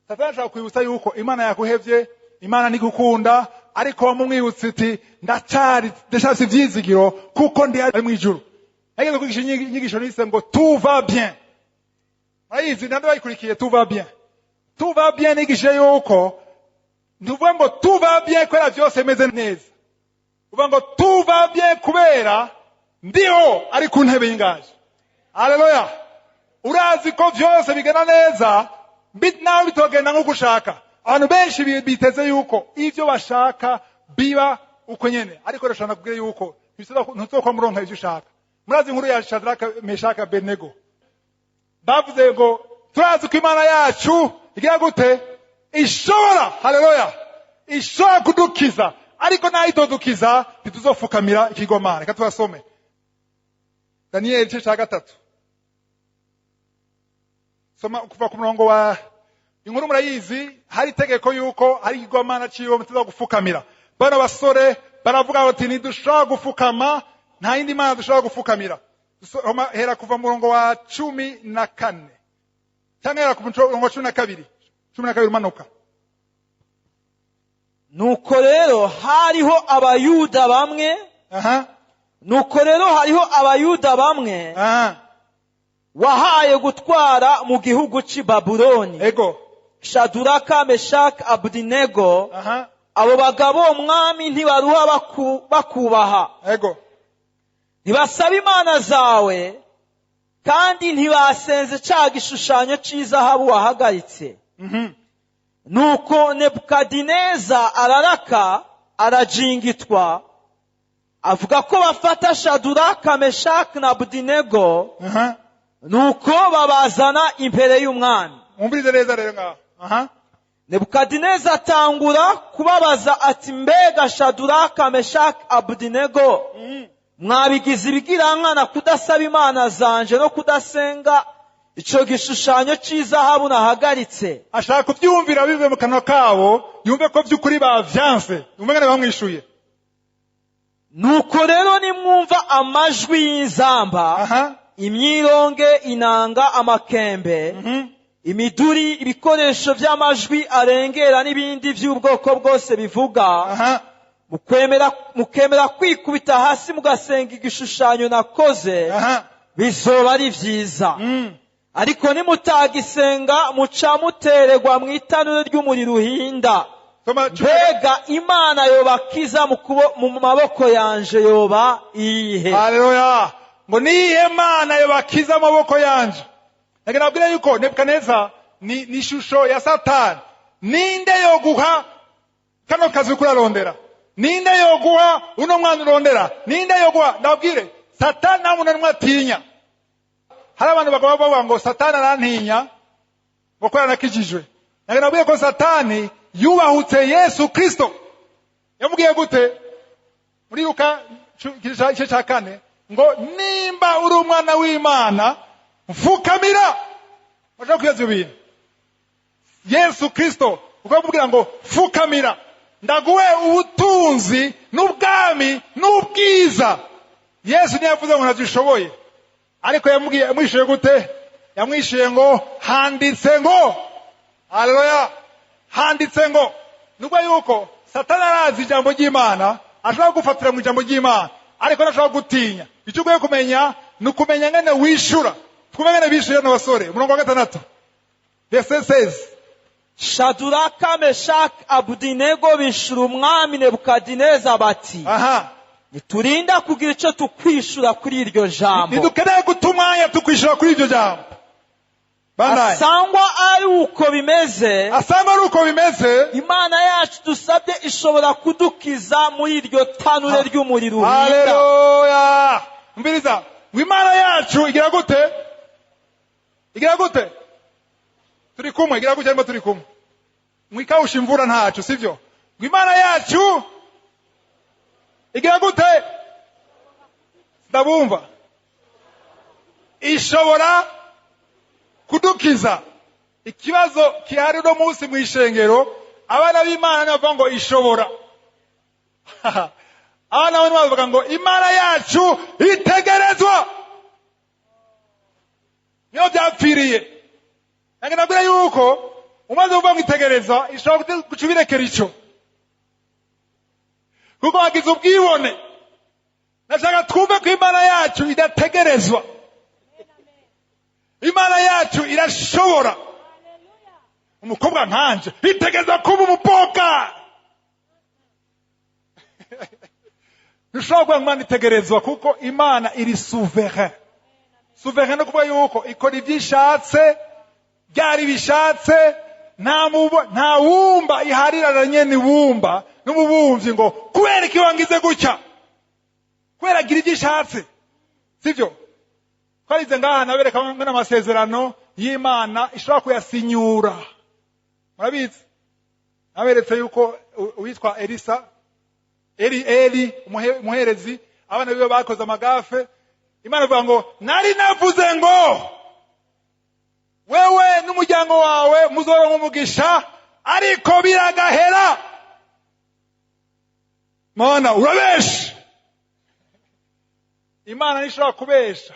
Satani ashaka kwibutsa yuko Imana yakuhevye, Imana ntigukunda, ariko wamumwibutsa uti ndacari, ndashafise ivyizigiro kuko ndi ari mu ijuru. Nageze kwigisha inyigisho nise ngo tout va bien. Murayizi, nande bayikurikiye? Tout va bien. Tout va bien, nigishije yuko ntuvuga ngo tout va bien kubera vyose bimeze neza. Uvuga ngo tout va bien kubera ndiho ari ku ntebe y'ingaje. Haleluya. Urazi ko vyose bigenda neza, nawe bitogenda nk'uko ushaka. Abantu benshi biteze yuko ivyo bashaka biba uko nyene, ariko rashaka kubwira yuko ntuzokwa muronka ivyo ushaka. Murazi inkuru ya Shadraka, Meshaka, Abednego. Bavuze ngo turazi ko Imana yacu igira gute? Ishobora, haleluya, ishobora kudukiza, ariko nayo itodukiza ntituzofukamira ikigomana. Reka tubasome Daniyeli igice cya 3. Soma kuva ku murongo wa Inkuru murayizi, hari itegeko yuko hari ikigwamana ciwe muteza gufukamira. Bano basore baravuga bati ntidushobora gufukama, nta yindi mana dushobora gufukamira. Soma, hera kuva mu murongo wa 14 cyangwa hera ku murongo wa 12, 12 umanuka. Nuko rero hariho Abayuda bamwe, nuko rero hariho Abayuda bamwe wahaye gutwara mu gihugu c'i Babuloni, Shaduraka, Meshaki, Abudinego. Abo bagabo, mwami, ntibaruha bakubaha, ntibasaba imana zawe, kandi ntibasenze ca gishushanyo c'izahabu wahagaritse. Nuko Nebukadineza araraka, arajingitwa, avuga ko bafata Shaduraka, Meshaki na Abudinego. Nuko babazana imbere y'umwami. Mwumvirize neza rero ngaho. Nebukadineza atangura kubabaza ati: "Mbega Shaduraka, Meshaki, Abudinego, mwabigize ibigirankana kudasaba imana zanje no kudasenga ico gishushanyo c'izahabu nahagaritse?" Ashaka kubyumvira bivuye mu kanwa kabo, yumve ko by'ukuri bavyanse. Yumve ngene bamwishuye. "Nuko rero nimwumva amajwi y'inzamba, imyironge, inanga, amakembe, imiduri, ibikoresho by'amajwi arengera n'ibindi by'ubwoko bwose bivuga, mukemera kwikubita hasi mugasenga igishushanyo nakoze, bizoba ari vyiza. Ariko nimutagisenga, muca muteregwa mu itanure ry'umuriro uhinda. Soma Mbega imana yobakiza mu maboko yanje yoba iyihe?" Haleluya! Ngo niyihe mana yobakiza amaboko yanje? Nagira nabwire yuko Nebukadneza ni ishusho ya Satani. Ninde yoguha kano kazi uriko urarondera? Ninde yoguha uno mwana urondera? Ninde yoguha? Ndabwire, Satani nta muntu n'umwe atinya. Hari abantu bagomba bavuga ngo Satani arantinya ngo ko yarakijijwe. Nagira nabwire ko Satani yubahutse Yesu Kristo. Yamubwiye gute? Muri Luka igice cya 4, ngo nimba uri umwana w'Imana, mfukamira. Bashaka kwibaza ibyo bintu. Yesu Kristo uko amubwira ngo fukamira, ndaguhe ubutunzi n'ubwami n'ubwiza. Yesu ntiyavuze ngo ntabyishoboye, ariko yamubwiye, yamwishuye gute? Yamwishuye ngo handitse ngo. Haleluya! Handitse ngo. Nubwo yuko Satani arazi ijambo ry'Imana, ashobora gufatira mu ijambo ry'Imana, ariko ntashobora gutinya. Icyo ukwiye kumenya ni ukumenya ngene wishura. Twumve ngene bishuye bano basore. Umurongo wa 6, verset 16. Shaduraka, Meshaki, Abudinego bishura umwami Nebukadineza bati: "Ntiturinda kugira ico tukwishura kuri iryo jambo." Ntidukeneye guta umwanya tukwishura kuri iryo jambo. Bandanye. "Asangwa ari uko bimeze, Asangwa ari uko bimeze, Imana yacu dusabye ishobora kudukiza muri iryo tanure ry'umuriro uhinda." Haleluya! Umviriza, ngo Imana yacu igira gute? Igira gute? Turi kumwe? Igira gute? Arimo turi kumwe mwikawusha imvura ntacu, sivyo? Ngo Imana yacu igira gute? Ndabumva. Ishobora kudukiza. Ikibazo gihari uno munsi mu ishengero, abana b'Imana ntibavuga ngo ishobora. Abana b'Imana bavuga ngo Imana yacu itegerezwa. Niyo byapfiriye. Nange nabwira yuko umaze kuvuga ngo itegereza, ishobora guca ibirekera ico, kuko hagize ubwibone. Nashaka twumve ko Imana yacu idategerezwa, Imana yacu irashobora. Umukobwa nkanje itegereza kuba umuboga? Ntushobora kuvuga ngo Imana itegerezwa, kuko Imana iri souverain. Souverain no kuvuga yuko ikora ibyo ishatse, byari bishatse. Nta wumba iharirana nyene ibumba n'umubumvyi ngo kubera iki wangize gutya? Kubera agira ibyo ishatse, sivyo? Twarize ngaha, nabereka ngo n'amasezerano y'Imana ishobora kuyasinyura. Murabizi, naberetse yuko uwitwa Elisa, Eli umuherezi, abana biwe bakoze amagafe. Imana ivuga ngo nari navuze ngo Wewe n'umuryango wawe muzoronka umugisha, ariko biragahera. Mana urabesha. Imana ntishobora kubesha,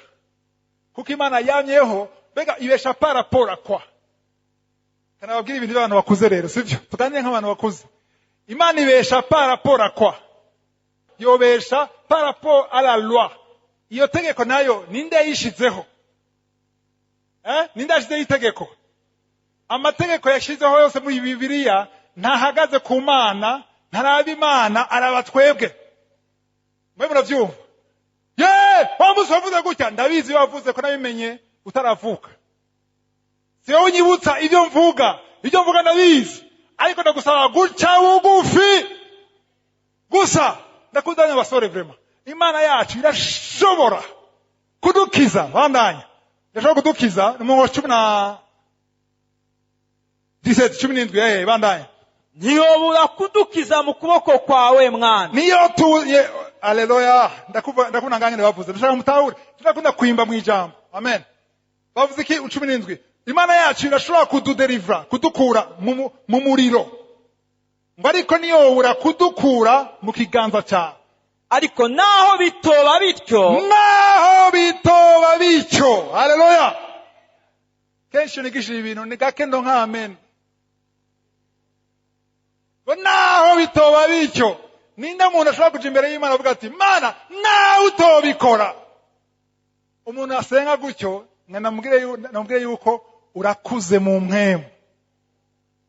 kuko Imana yamyeho. Mbega ibesha par rapport à quoi? Kanababwira ibintu by'abantu bakuze rero, sivyo? Tuganire nk'abantu bakuze. Imana ibesha par rapport à quoi? Yobesha par rapport à la loi. Iyo tegeko nayo ninde yayishizeho? Ninde yashizeho itegeko? Amategeko yashizeho yose muri Bibiliya ntahagaze ku Mana, ntaraba Imana, araba twebwe. Mwe muravyumva? Ye wa munsi wavuze gutya, ndabizi iyo wavuze ko nabimenye utaravuka. Si wowe unyibutsa ibyo mvuga, ibyo mvuga ndabizi, ariko ndagusaba guca bugufi gusa. Ndakundanya abasore, vraiment Imana yacu irashobora kudukiza. Bandanya, irashobora kudukiza. Ni mu 10 na 17, 17, bandanya. Ntiyobura kudukiza mu kuboko kwawe, mwana. Niyo tu ye, aleluya. Ndakuva, ndakunda ngangene bavuze, ndashaka mutahure, ndakunda kwimba mu ijambo. Amen. Bavuze iki? 17, Imana yacu irashobora kududelivra, kudukura mu muriro, ngo ariko niyobura kudukura mu kiganza cyawe. Ariko naho bitoba bityo, naho bitoba bityo. Haleluya. Kenshi nigishije ibintu ni gake ndo nka amen. Ngo naho bitoba bityo. Ninde muntu ashobora kuja imbere y'Imana avuga ati: "Mana, nawe utobikora"? Umuntu asenga gutyo, namubwire yuko urakuze mu mpwemu,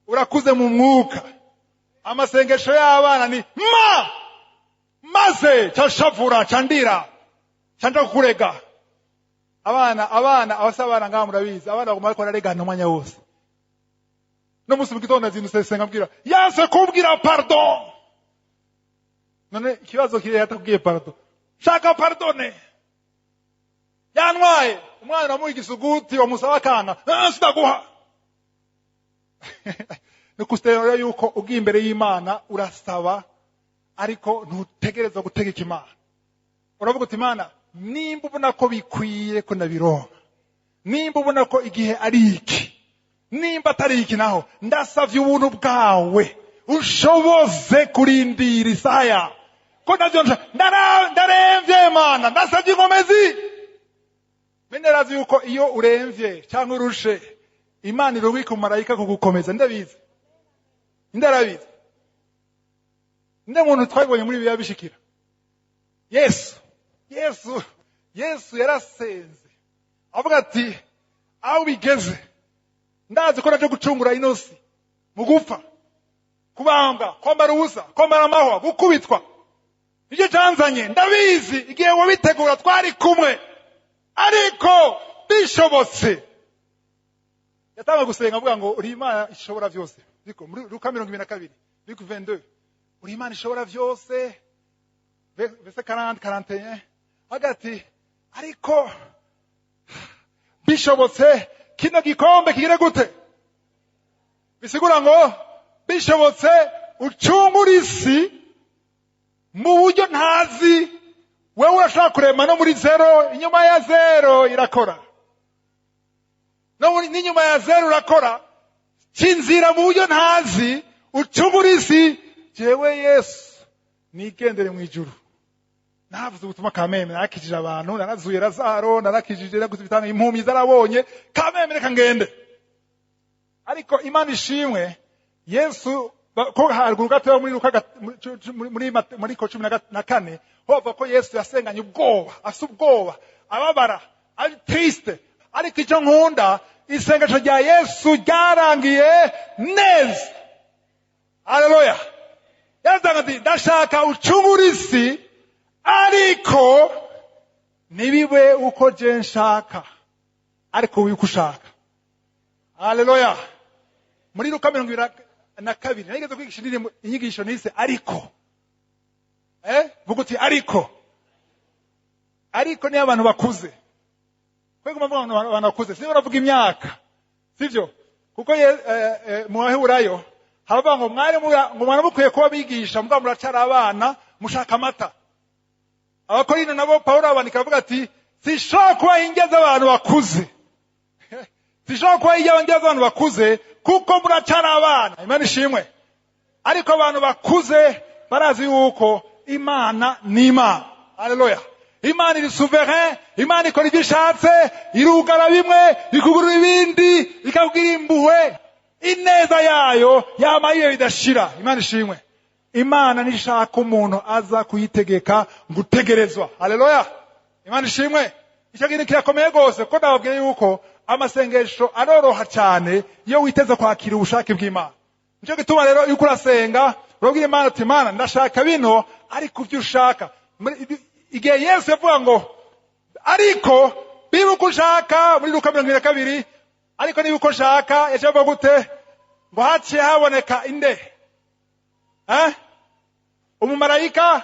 urakuze mu mwuka. Amasengesho y'abana ni ma maze cashavura, candira, canja kukurega. Abana abasa, abana ngaha murabizi, abana baguma bariko bararegana umwanya wose. No musi mu gitondo azindutse senga, ambwira yanse kumbwira pardon. None ikibazo kiri yatakubwiye pardon? Shaka pardonne, yantwaye umwana, uramuha igisuguti, wamusaba akana: "Ah, sinaguha." Ni kusitera yuko ugiye imbere y'Imana urasaba, ariko ntutegereza gutegeka Imana. Uravuga uti: "Imana, nimba ubona ko bikwiye ko ndabironka, nimba ubona ko igihe ari iki, nimba atari iki naho, ndasavye ubuntu bwawe, ushoboze kurindira isaha yawe, ko navyo ndaremvye. Mana, ndasavye inkomezi." Bene razi yuko iyo uremvye cyangwa urushe, Imana irubika umumarayika kugukomeza. Ndabizi, ndarabizi. Nde muntu twabibonye muri bibiliya bishikira? Yesu. Yesu yarasenze avuga ati: "Aho bigeze, ndazi ko naje gucungura ino si mu gupfa, kubambwa, kwambara ubusa, kwambara amahwa, gukubitwa, nicyo canzanye. Ndabizi igihe wabitegura twari kumwe, ariko bishobotse." Yatanga gusenga avuga ngo: "Uri Imana ishobora byose." Ariko muri Luka 22, Luka 22, "Uri Imana ishobora byose," verset 40, 41, hagati, "ariko bishobotse kino gikombe kigire gute?" Bisigura ngo bishobotse ucungura isi mu buryo ntazi. Wewe urashobora kurema no muri zéro, inyuma ya zéro irakora, no n'inyuma ya zéro urakora. Cinzira mu buryo ntazi, ucungura isi, jewe Yesu nigendere mu ijuru. Navuze ubutumwa kameme, narakijije abantu, narazuye Lazaro, narakijije, naraguze ibitanga, impumyi zarabonye, kameme reka ngende. Ariko Imana ishimwe, Yesu ko haruguru gatoya muri Luka muri Mariko 14, ho bavuga ko Yesu yasenganye ubwoba, afise ubwoba, ababara, ari triste. Ariko icyo nkunda, isengesho rya Yesu ryarangiye neza. Haleluya. Yaravuze ati: "Ndashaka ucungura isi, ariko ntibibe uko je nshaka, ariko wibe uko ushaka." Haleluya. Muri Luka 22 nageze kwigisha indirimbo, inyigisho nise "Ariko". Vuga uti: "Ariko." Ariko niyo abantu bakuze, kwego mvuga ngo abantu bakuze, sivyo? Baravuga imyaka, sivyo? Kuko mu Baheburayo haravuga ngo mwari ngo mwari mukwiye kuba bigisha, mugabo muracara abana, mushaka amata. Abakorino nabo Pawulo abandika avuga ati: "Sinshobora kubaha indya z'abantu bakuze." Zishobora kuba iy'abandi abantu bakuze, kuko muracara abana. Imana ishimwe. Ariko abantu bakuze barazi yuko Imana ni Imana. Haleluya. Imana iri souverain, Imana ikora ibyo ishatse, irugara bimwe, ikugurura ibindi, ikakubwira impuhwe. Ineza yayo yama iyo bidashira. Imana ishimwe. Imana nishaka umuntu aza kuyitegeka ngo utegerezwa. Haleluya. Imana ishimwe. Icyo kintu kirakomeye rwose, kuko ndababwiye yuko amasengesho aroroha cyane iyo witeze kwakira ubushake bw'Imana. Nicyo gituma rero iyo urasenga urabwira Imana uti: "Imana, ndashaka bino, ariko ibyo ushaka." Igihe Yesu yavuga ngo "ariko biba uko ushaka" muri Luka 22, "ariko niba uko ushaka", yaciye avuga gute? Ngo haciye haboneka inde? Eh? Umumarayika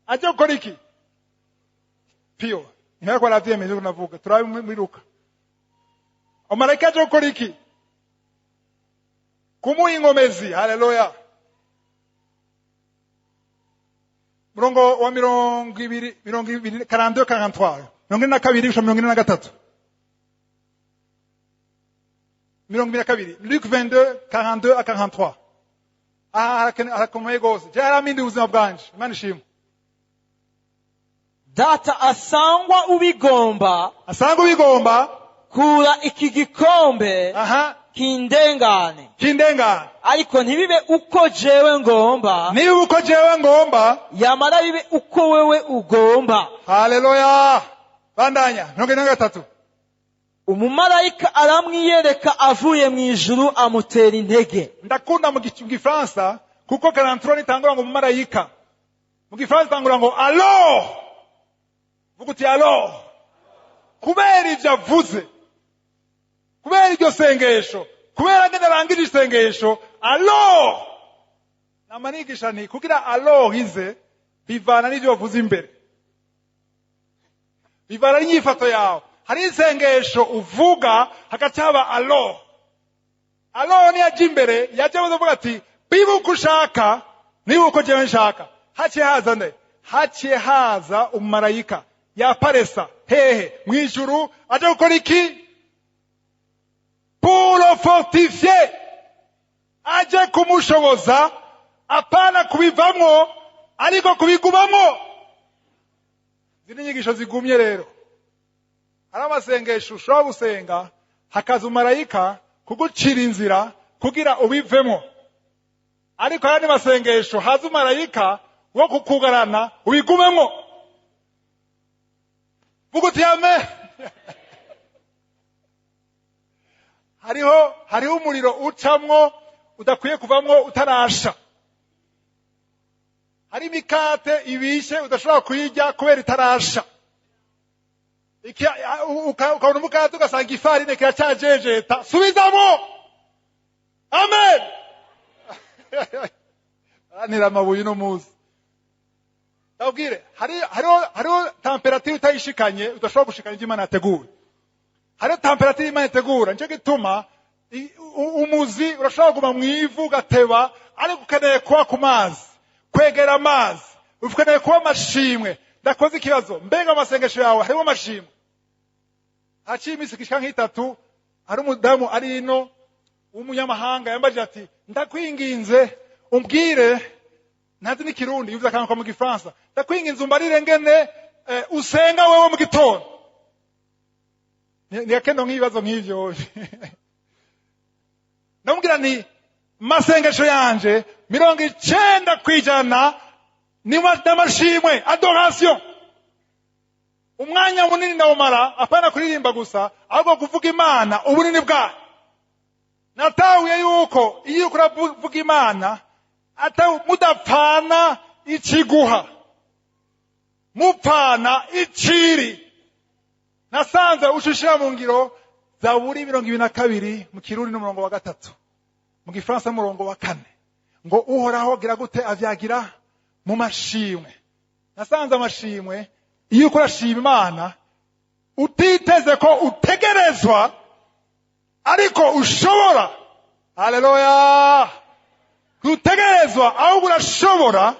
ajya gukora iki? Piyo ntibari ko baravyemeje ko navuga. Turabe muri Luka, umumarayika aje gukora iki? Kumuha inkomezi. Haleluya. Murongo wa 20, 20, 42, 43, 42 gushika 43, 22, Luc 22, 42 à 43. Aha harakomeye rwose, je harampinduye ubuzima bwanje. Imana ishimwe. Data, asangwa ubigomba, asanga ubigomba, kura iki gikombe kindengane. Kindengane. Ariko ntibibe uko jewe ngomba, niba uko jewe ngomba, yamara bibe uko wewe ugomba. Haleluya. Bandanya, 43. Umumarayika aramwiyereka avuye mu ijuru, amutera intege. Ndakunda mu Gifaransa, kuko 43 nitangura ngo umumarayika. Mu Gifaransa itangura ngo "alors". Vuga uti "alors". Kubera ivyo avuze, kubera iryo sengesho, kubera ngene arangije isengesho, alors. Nama nigisha nti kugira alors ize bivana n'ivyo wavuze imbere, bivana n'inyifato yawe. Hari isengesho uvuga hagaca haba alors. Alors niyaja imbere, yaje avuga ati "biba uko ushaka, niba uko jewe nshaka". Haciye haza nde? Haciye haza umumarayika, yaparesa hehe? Mu ijuru. Aje gukora iki? Pour le fortifier, aje kumushoboza, apana kubivamwo ariko kubigumamwo. Izi ni inyigisho zigumye. Rero hari amasengesho ushobora gusenga hakaza umumarayika kugucira inzira kugira ubivemo, ariko ayandi masengesho haza umumarayika wo kukugarana ubigumemo. Vuga uti "amen". Hariho umuriro ucamwo udakwiye kuvamwo utarasha. Hari imikate ibishe udashobora kuyirya kubera itarasha. Ukabona umukate ugasanga ifarine kiracajejeta, subizamo. Amen. Arantera amabuye uno munsi. Ndabwire, hariho température utayishikanye udashobora gushikana ibyo Imana yateguye. Hariho température Imana itegura. Nicyo gituma umuzi urashobora kuguma mu ivu ugateba, ariko ukeneye kuba ku mazi, kwegera amazi, ukeneye kuba amashimwe. Ndakoze ikibazo: mbega amasengesho yawe harimo amashimwe? Haciye iminsi ishika nk'itatu, hari umudamu ari ino w'umunyamahanga yambajije ati: "Ndakwinginze umbwire", ntazi n'ikirundi, yuvuze akantu mu Gifaransa, "ndakwinginze umbarire ngene usenga wewe mu gitondo." Ni akendo nk'ibibazo nk'ivyo. Ndamubwira nti masengesho yanje 90% ni n'amashimwe, adoration. Umwanya munini ndawumara apana kuririmba gusa, ahubwo kuvuga Imana ubunini bwayo. Natahuye yuko iyo uriko uravuga Imana ata mudapfana ikiguha, mupfana iciri. Nasanze ushushira mu ngiro Zaburi 22 mu Kirundi n'umurongo wa 3, mu Gifaransa n'umurongo wa 4, ngo Uhoraho gira gute? Avyagira mu mashimwe. Nasanze amashimwe, iyo uriko urashima Imana utiteze ko utegerezwa ariko ushobora, haleluya, ntutegerezwa ahubwo urashobora,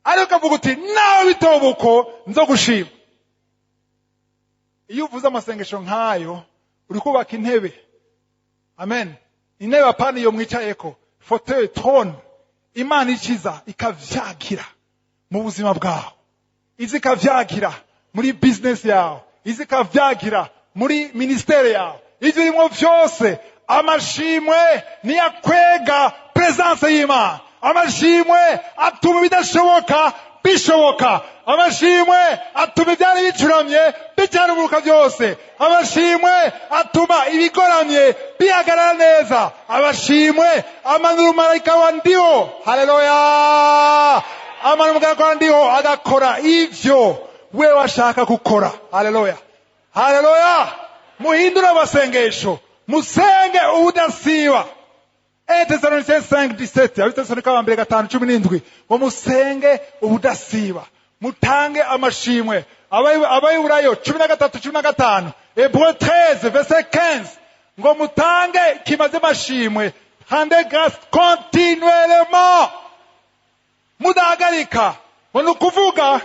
ariko ukavuga uti "nawe bitoba uko nzo gushima". Iyo uvuze amasengesho nk'ayo Uri kubaka intebe. Amen. Intebe, apana iyo mwicayeko, fauteuil, trône. Imana ikiza ikavyagira mu buzima bwawe, iza ikavyagira muri business yawe, iza ikavyagira muri ministère yawe, ivyo urimo vyose. Amashimwe niyakwega présence y'Imana. Amashimwe atuma ibidashoboka bishoboka. Amashimwe atuma ibyari bicuramye bicaruburuka byose. Amashimwe atuma ibigoramye bihagarara neza. Amashimwe amanura umumarayika wa Ndiho. Haleluya! Amanura umumarayika wa Ndiho, agakora ivyo we washaka gukora. Haleluya, haleluya! Muhindure amasengesho, musenge ubudasiba. 1 Thessaloniciens 5:17, Abitesalonika ba mbere 5:17, ngo musenge ubudasiba, mutange amashimwe. Abayiburayo 13:15, Hébreux 13 verset 15, ngo mutange kimaze amashimwe, rendez grâce continuellement, mudahagarika. Ngo ni ukuvuga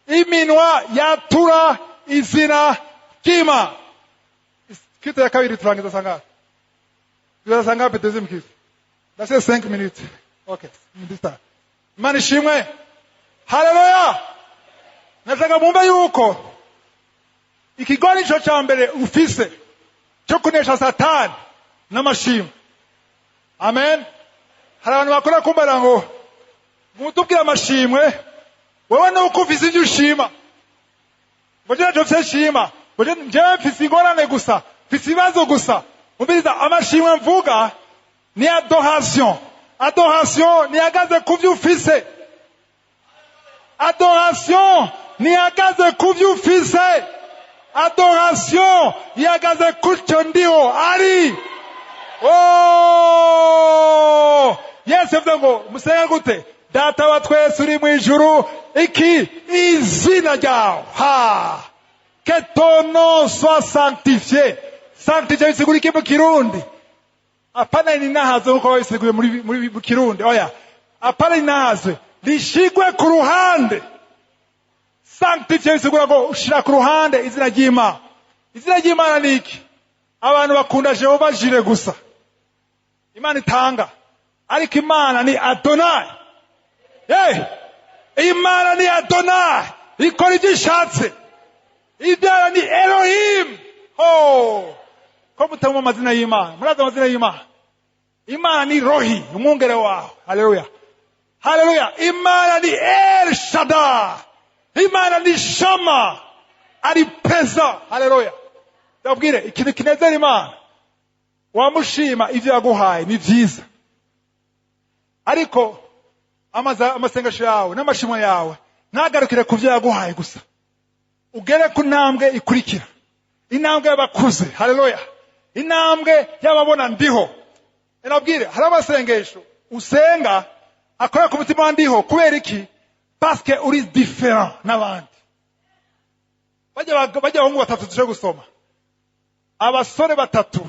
iminwa yatura izina ry'Imana. Culte ya kabiri turangiza sangapi? Turangiza sangapi deuxième culte? Ndasize 5 minutes. Okay, ndista. Imana ishimwe. Haleluya! Nashaka mumve yuko ikigwanisho ca mbere ufise cyo kunesha Satani n'amashimwe. Amen. Hari abantu bakora kumbara ngo mutubwire amashimwe, wewe nuko ufise ivyo ushima, ngo je ntacyo mfise nshima, ngo jewe mfise ingorane gusa, mfise ibibazo gusa. Umviriza, amashimwe mvuga ni adoration. Adoration nihagaze ku vyo ufise. Adoration nihagaze ku vyo ufise. Adoration ihagaze kucyo Ndiho ari. Oh! Yesu yavuze ngo musenge gute? Data wa twese uri mu ijuru, iki izina ryawe ha, que ton nom soit sanctifié. Sanctifié bisigura iki mu Kirundi? Apana ninahazwe nkuko babisiguye muri mu Kirundi. Oya, apana ninahazwe, rishigwe ku ruhande. Sanctifié bisigura ngo ushira ku ruhande izina ry'Imana. Izina ry'Imana ni iki? Abantu bakunda Jehova Jireh gusa, Imana itanga, ariko Imana ni Adonai. Hey! Imana ni Adonai, ikora ibyo ishatse. Ibyara ni Elohim. Oh! Ko mutamwa amazina y'Imana? Murazi amazina y'Imana? Imana ni Rohi, umwungere wawe. Haleluya, haleluya! Imana ni El Shaddai. Imana ni Shama, ari présent. Haleluya! Ndabwire ikintu kinezera Imana: wamushima ivyo yaguhaye, ni vyiza, ariko amasengesho yawe n'amashimwe yawe ntagarukire ku byo yaguhaye gusa. Ugere ku ntambwe ikurikira, intambwe y'abakuze. Haleluya! Intambwe y'ababona Ndiho. Nabwire, hari amasengesho usenga akora ku mutima wa Ndiho. Kubera iki? Parce que uri différent n'abandi. Bajya abahungu batatu tuje gusoma, abasore batatu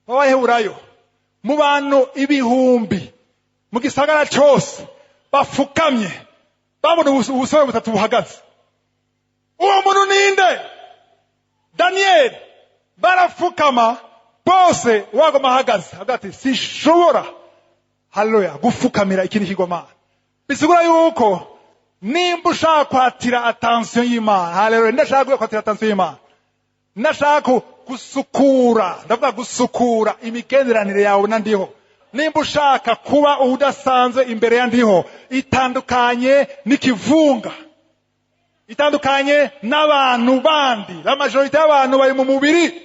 b'Abaheburayo, mu bantu ibihumbi mu gisagara cyose bafukamye, babona ubusore butatu buhagaze. Uwo muntu ninde? Daniyeli. Barafukama bose, wagoma ahagaze, avuga ati: "Sishobora, haleluya, gufukamira ikindi kigomana." Bisigura yuko nimba ushaka kwatira attention y'Imana, haleluya, ndashaka kwatira attention y'Imana, ndashaka gusukura, ndavuga gusukura imigenderanire yawe na Ndiho. Nimba ushaka kuba udasanzwe imbere ya Ndiho, itandukanye n'ikivunga, itandukanye n'abantu bandi. La majorité y'abantu bari mu mubiri,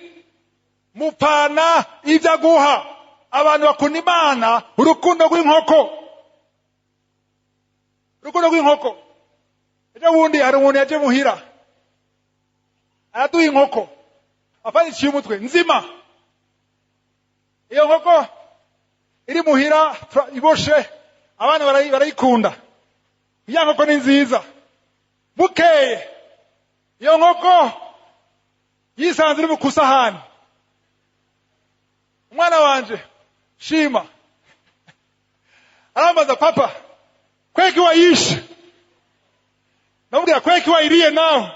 mupana ibyo aguha. Abantu bakunda Imana urukundo rw'inkoko, urukundo rw'inkoko. Ejo bundi hari umuntu yaje muhira, araduha inkoko, afanyiciye umutwe nzima. Iyo nkoko iri muhira iboshe, abana barayikunda. Ya nkoko ni nziza. Bukeye iyo nkoko yisanze iri ku sahani. Umwana wanje Shima arambaza: "Papa, kweki wayishe?" Namubwira: "Kweki wayiriye nawe?"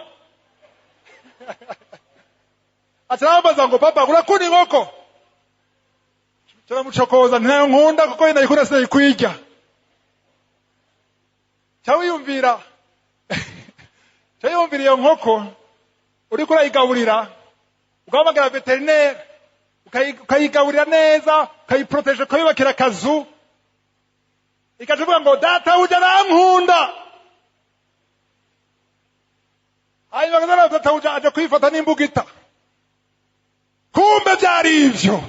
Acarambaza ngo papa urakunda inkoko? Turamucokoza ntayo nkunda kuko nayikunda sinayikwiga. Cyawiyumvira cyawiyumvira iyo nkoko uriko urayigaburira, ugahamagara vétérinaire, ukayigaburira neza, ukayiproteje, ukayubakira akazu, ikaca ivuga ngo databuja arankunda. Hanyuma akazana databuja aja kuyifata n'imbugita. Kumbe byari ivyo,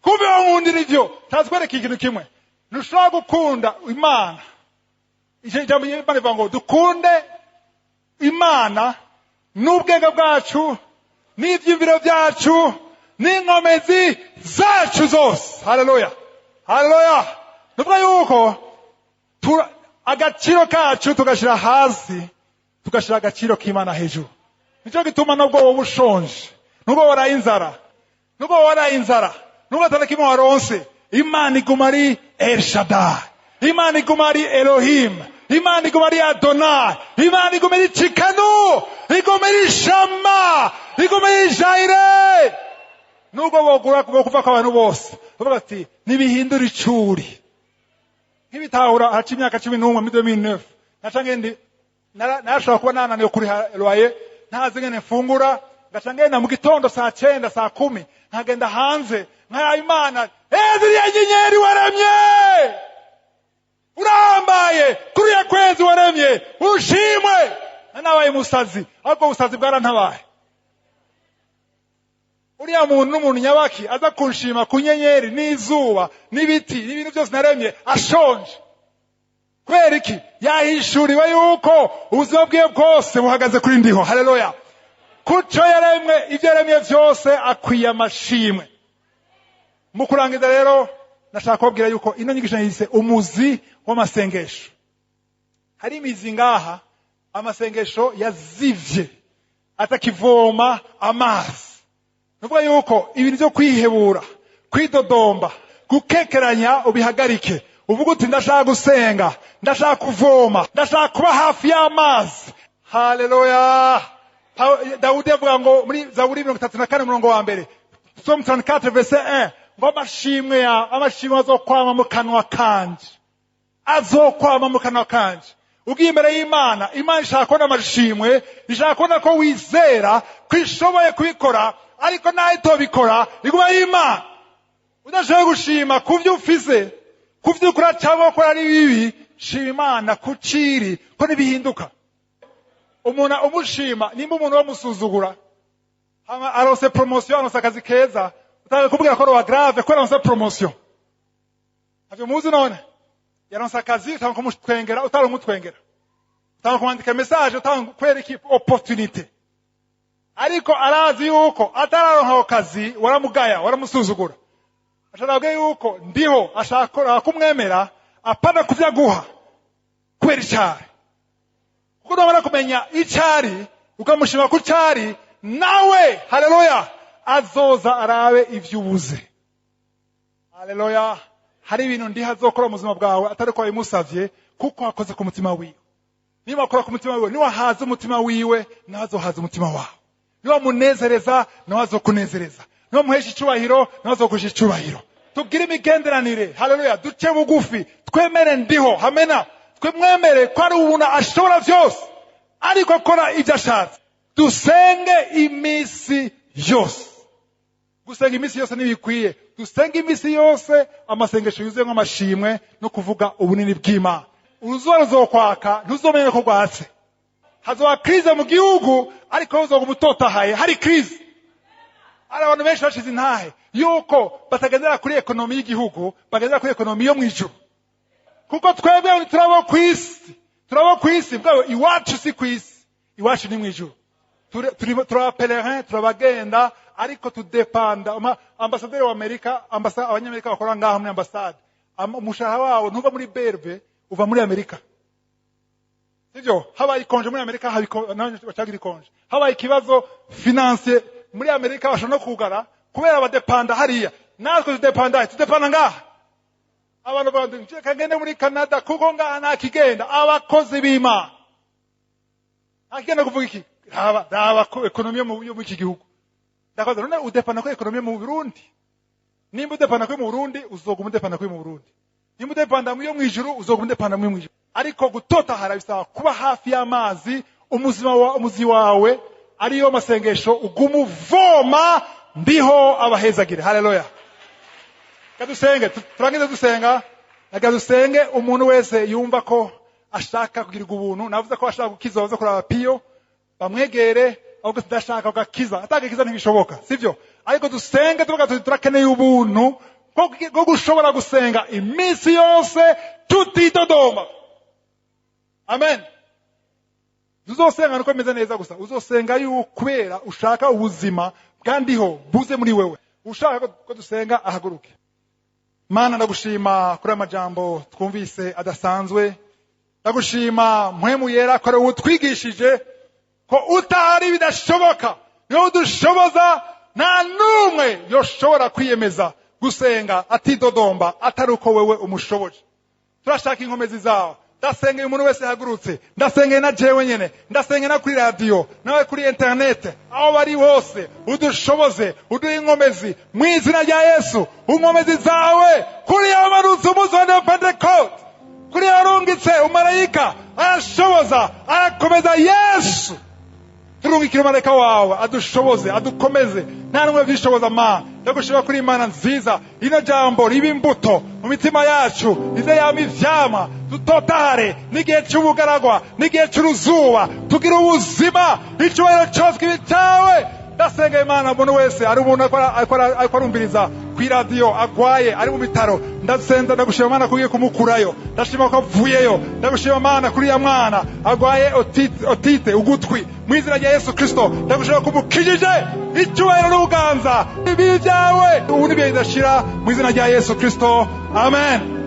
kumbe bankundira ivyo. Tatwereka ikintu kimwe: ntushobora gukunda Imana. Ijambo ry'Imana rivuga ngo dukunde Imana n'ubwenge bwacu n'ivyiyumviro byacu n'inkomezi zacu zose. Haleluya, haleluya! Nuvuga yuko agaciro kacu tugashira hasi, tugashira agaciro k'Imana hejuru. Nicyo gituma nubwo wowe ushonje, nubwo waraye inzara, nubwo waraye inzara, nubwo atari kimwe waronse, Imana iguma ari El Shaddai, Imana iguma ari Elohim, Imana iguma ari Adonai, Imana iguma ari Tsidkenu, iguma ari Shama, iguma ari Jireh. Nubwo bogura kuva kw'abantu bose bavuga ati ntibihindura icuri. Nk'ibitahura haca imyaka 11, muri 2009 naca ngende, narashobora kuba nananiwe kuriha loyer, ntazi ngene mfungura, ngaca ngenda mu gitondo saa 9, saa 10, nkagenda hanze nkaya Imana: ziriya nyenyeri waremye, urambaye kuriya kwezi waremye, ushimwe. Nanabaye umusazi, ariko ubusazi bwarantabaye. Uriya muntu n'umuntu nyabaki aza kunshima ku nyenyeri n'izuba n'ibiti n'ibintu byose naremye ashonje? Kubera iki? Yahishuriwe yuko ubuzima bwiwe bwose buhagaze kuri ndiho. Haleluya! Kuco yaremwe, ibyo yaremye byose akwiye amashimwe. Mu kurangiza rero, nashaka kubabwira yuko ino nyigisho yise umuzi w'amasengesho. Hari imizi ngaha amasengesho yazivye, atakivoma amazi. Nuvuga yuko ibintu byo kwihebura, kwidodomba, gukekeranya ubihagarike, uvuga uti ndashaka gusenga, ndashaka kuvoma, ndashaka kuba hafi y'amazi. Haleluya! Dawudi avuga ngo muri Zaburi 34 umurongo wa mbere, Psalm 34 verset 1, ngo amashimwe ya amashimwe azokwama mu kanwa kanje, azokwama mu kanwa kanje. Ugiye imbere y'Imana, Imana ishaka kubona amashimwe, ishaka kubona ko wizera ko ishoboye kubikora, ariko nawe itobikora iguma y'Imana. Udashoboye gushima ku byo ufise, ku byo ukora cyangwa gukora ari bibi, shima Imana ku ciri ko ntibihinduka. Umuntu umushima, nimba umuntu bamusuzugura, hama aronse promotion, aronse akazi keza, utaje kubwira ko wa grave ko aronse promotion. Ntavyo muzi none? Yaronse akazi, utanga kumutwengera, utari umutwengera, utanga kumwandika message, utanga kwereka opportunité, ariko arazi yuko atararonka ako kazi waramugaya, waramusuzugura. Ashaka yuko ndiho ashaka kumwemera, apana kuvyaguha kubera icari, kuko numara kumenya icari ukamushima ku cari nawe, haleluya, azoza arabe ivyo ubuze. Haleluya! Hari ibintu ndiho azokora mu buzima bwawe atari ko wabimusavye, kuko wakoze ku mutima wiwe. Niba wakora ku mutima wiwe, niwahaza umutima wiwe, nawe azohaza umutima wawe. Niwamunezereza, nawe azokunezereza. Niwamuhesha icubahiro, nawe azoguhesha icubahiro. Tugire imigenderanire. Haleluya! Duce bugufi, twemere ndiho hamena, twemwemere ko ari ubuntu ashobora vyose, ariko akora ibyo ashatse. Dusenge iminsi yose. Gusenga iminsi yose ntibikwiye, dusenge iminsi yose amasengesho yuzuye nk'amashimwe no kuvuga ubunini bw'Imana. Uruzuba ruzokwaka, ntuzomenya ko rwatse. Hazoba crise mu gihugu, ariko uzoga utotahaye. Hari crise, hari abantu benshi bashize intahe yuko batagendera kuri économie y'igihugu, bagendera kuri économie yo mu ijuru, kuko twebwe turabo ku isi, turabo ku isi bwabo. Iwacu si ku isi, iwacu ni mu ijuru. Turaba pèlerins, turabagenda, ariko tudepanda. Ambasaderi wa Amerika, abanyamerika bakora ngaha muri ambasade, umushahara wawo ntuva muri BRB, uva muri Amerika, sivyo? Habaye i congé muri Amerika, bacagira i congé. Habaye ikibazo financier muri Amerika, bashobora no kugara kubera badepanda hariya. Natwe tudepanda, tudepanda ngaha. Abantu bavuga reka ngende muri Canada kuko ngaha nta kigenda. Abakozi b'Imana, nta kigenda kuvuga iki? Raba, raba ko économie yo muri iki gihugu. Ndakoze none udepana ko économie mu Burundi? Nimba udepana ko mu Burundi, uzoguma udepana ko mu Burundi. Nimba udepanda mu yo mwijuru, uzoguma udepanda mu mwijuru. Ariko gutotahara bisaba kuba hafi y'amazi, umuzima wa umuzi wawe ariyo masengesho, uguma uvoma. Ndiho abahezagire. Haleluya. Kadusenge, turangize dusenga. Reka dusenge. Umuntu wese yumva ko ashaka kugirirwa ubuntu, navuze ko ashaka gukiza, baza kuraba Piyo bamwegere, ahubwo tudashaka ugakiza, atagakiza ntibishoboka, sibyo? Ariko dusenge tuvuga tuti turakeneye ubuntu bwo gushobora gusenga iminsi yose tutidodoma. Amen. Tuzosenga nuko bimeze neza gusa, uzosenga yuko kubera ushaka ubuzima bwandiho buze muri wewe. Ushaka ko dusenga ahaguruke. Mana, ndagushima kuri aya majambo twumvise adasanzwe. Ndagushima Mpwemu Yera ko ari wowe utwigishije ko utahari bidashoboka. Niwe udushoboza. Nta n'umwe yoshobora kwiyemeza gusenga atidodomba atari uko wewe umushoboje. Turashaka inkomezi zawe. Ndasengeye umuntu wese yahagurutse, ndasengeye na jewe nyene, ndasengeye na kuri radiyo nawe kuri interinete, aho bari hose, udushoboze, uduhe inkomezi mu izina rya Yesu. Inkomezi zawe kuri yamanutse umunsi wa Pentekote, kuri yarungitse umarayika arashoboza, arakomeza Yesu. Turungikire umarayika wawe adushoboze, adukomeze. Nta n'umwe vyishoboza. Mana, ndagushima kuri Imana nziza. Rino jambo riba imbuto mu mitima yacu, rize yama ivyama, dutotahare n'igihe c'ubugaragwa n'igihe c'uruzuba, tugire ubuzima. Icubahiro cose kibe cawe. Ndasenga Imana, umuntu wese ari umuntu ariko arumviriza kw'iradiyo agwaye, ari mu bitaro, ndasenza, ndagushima Mana kugiye kumukurayo. Ndashima ko avuyeyo. Ndagushima Mana kuri ya mwana agwaye otite, ugutwi, mu izina rya Yesu Kristo ndagushima ko umukijije. Icyubahiro n'ubuganza ibi byawe ubu nibyo bidashira, mu izina rya Yesu Kristo, amen.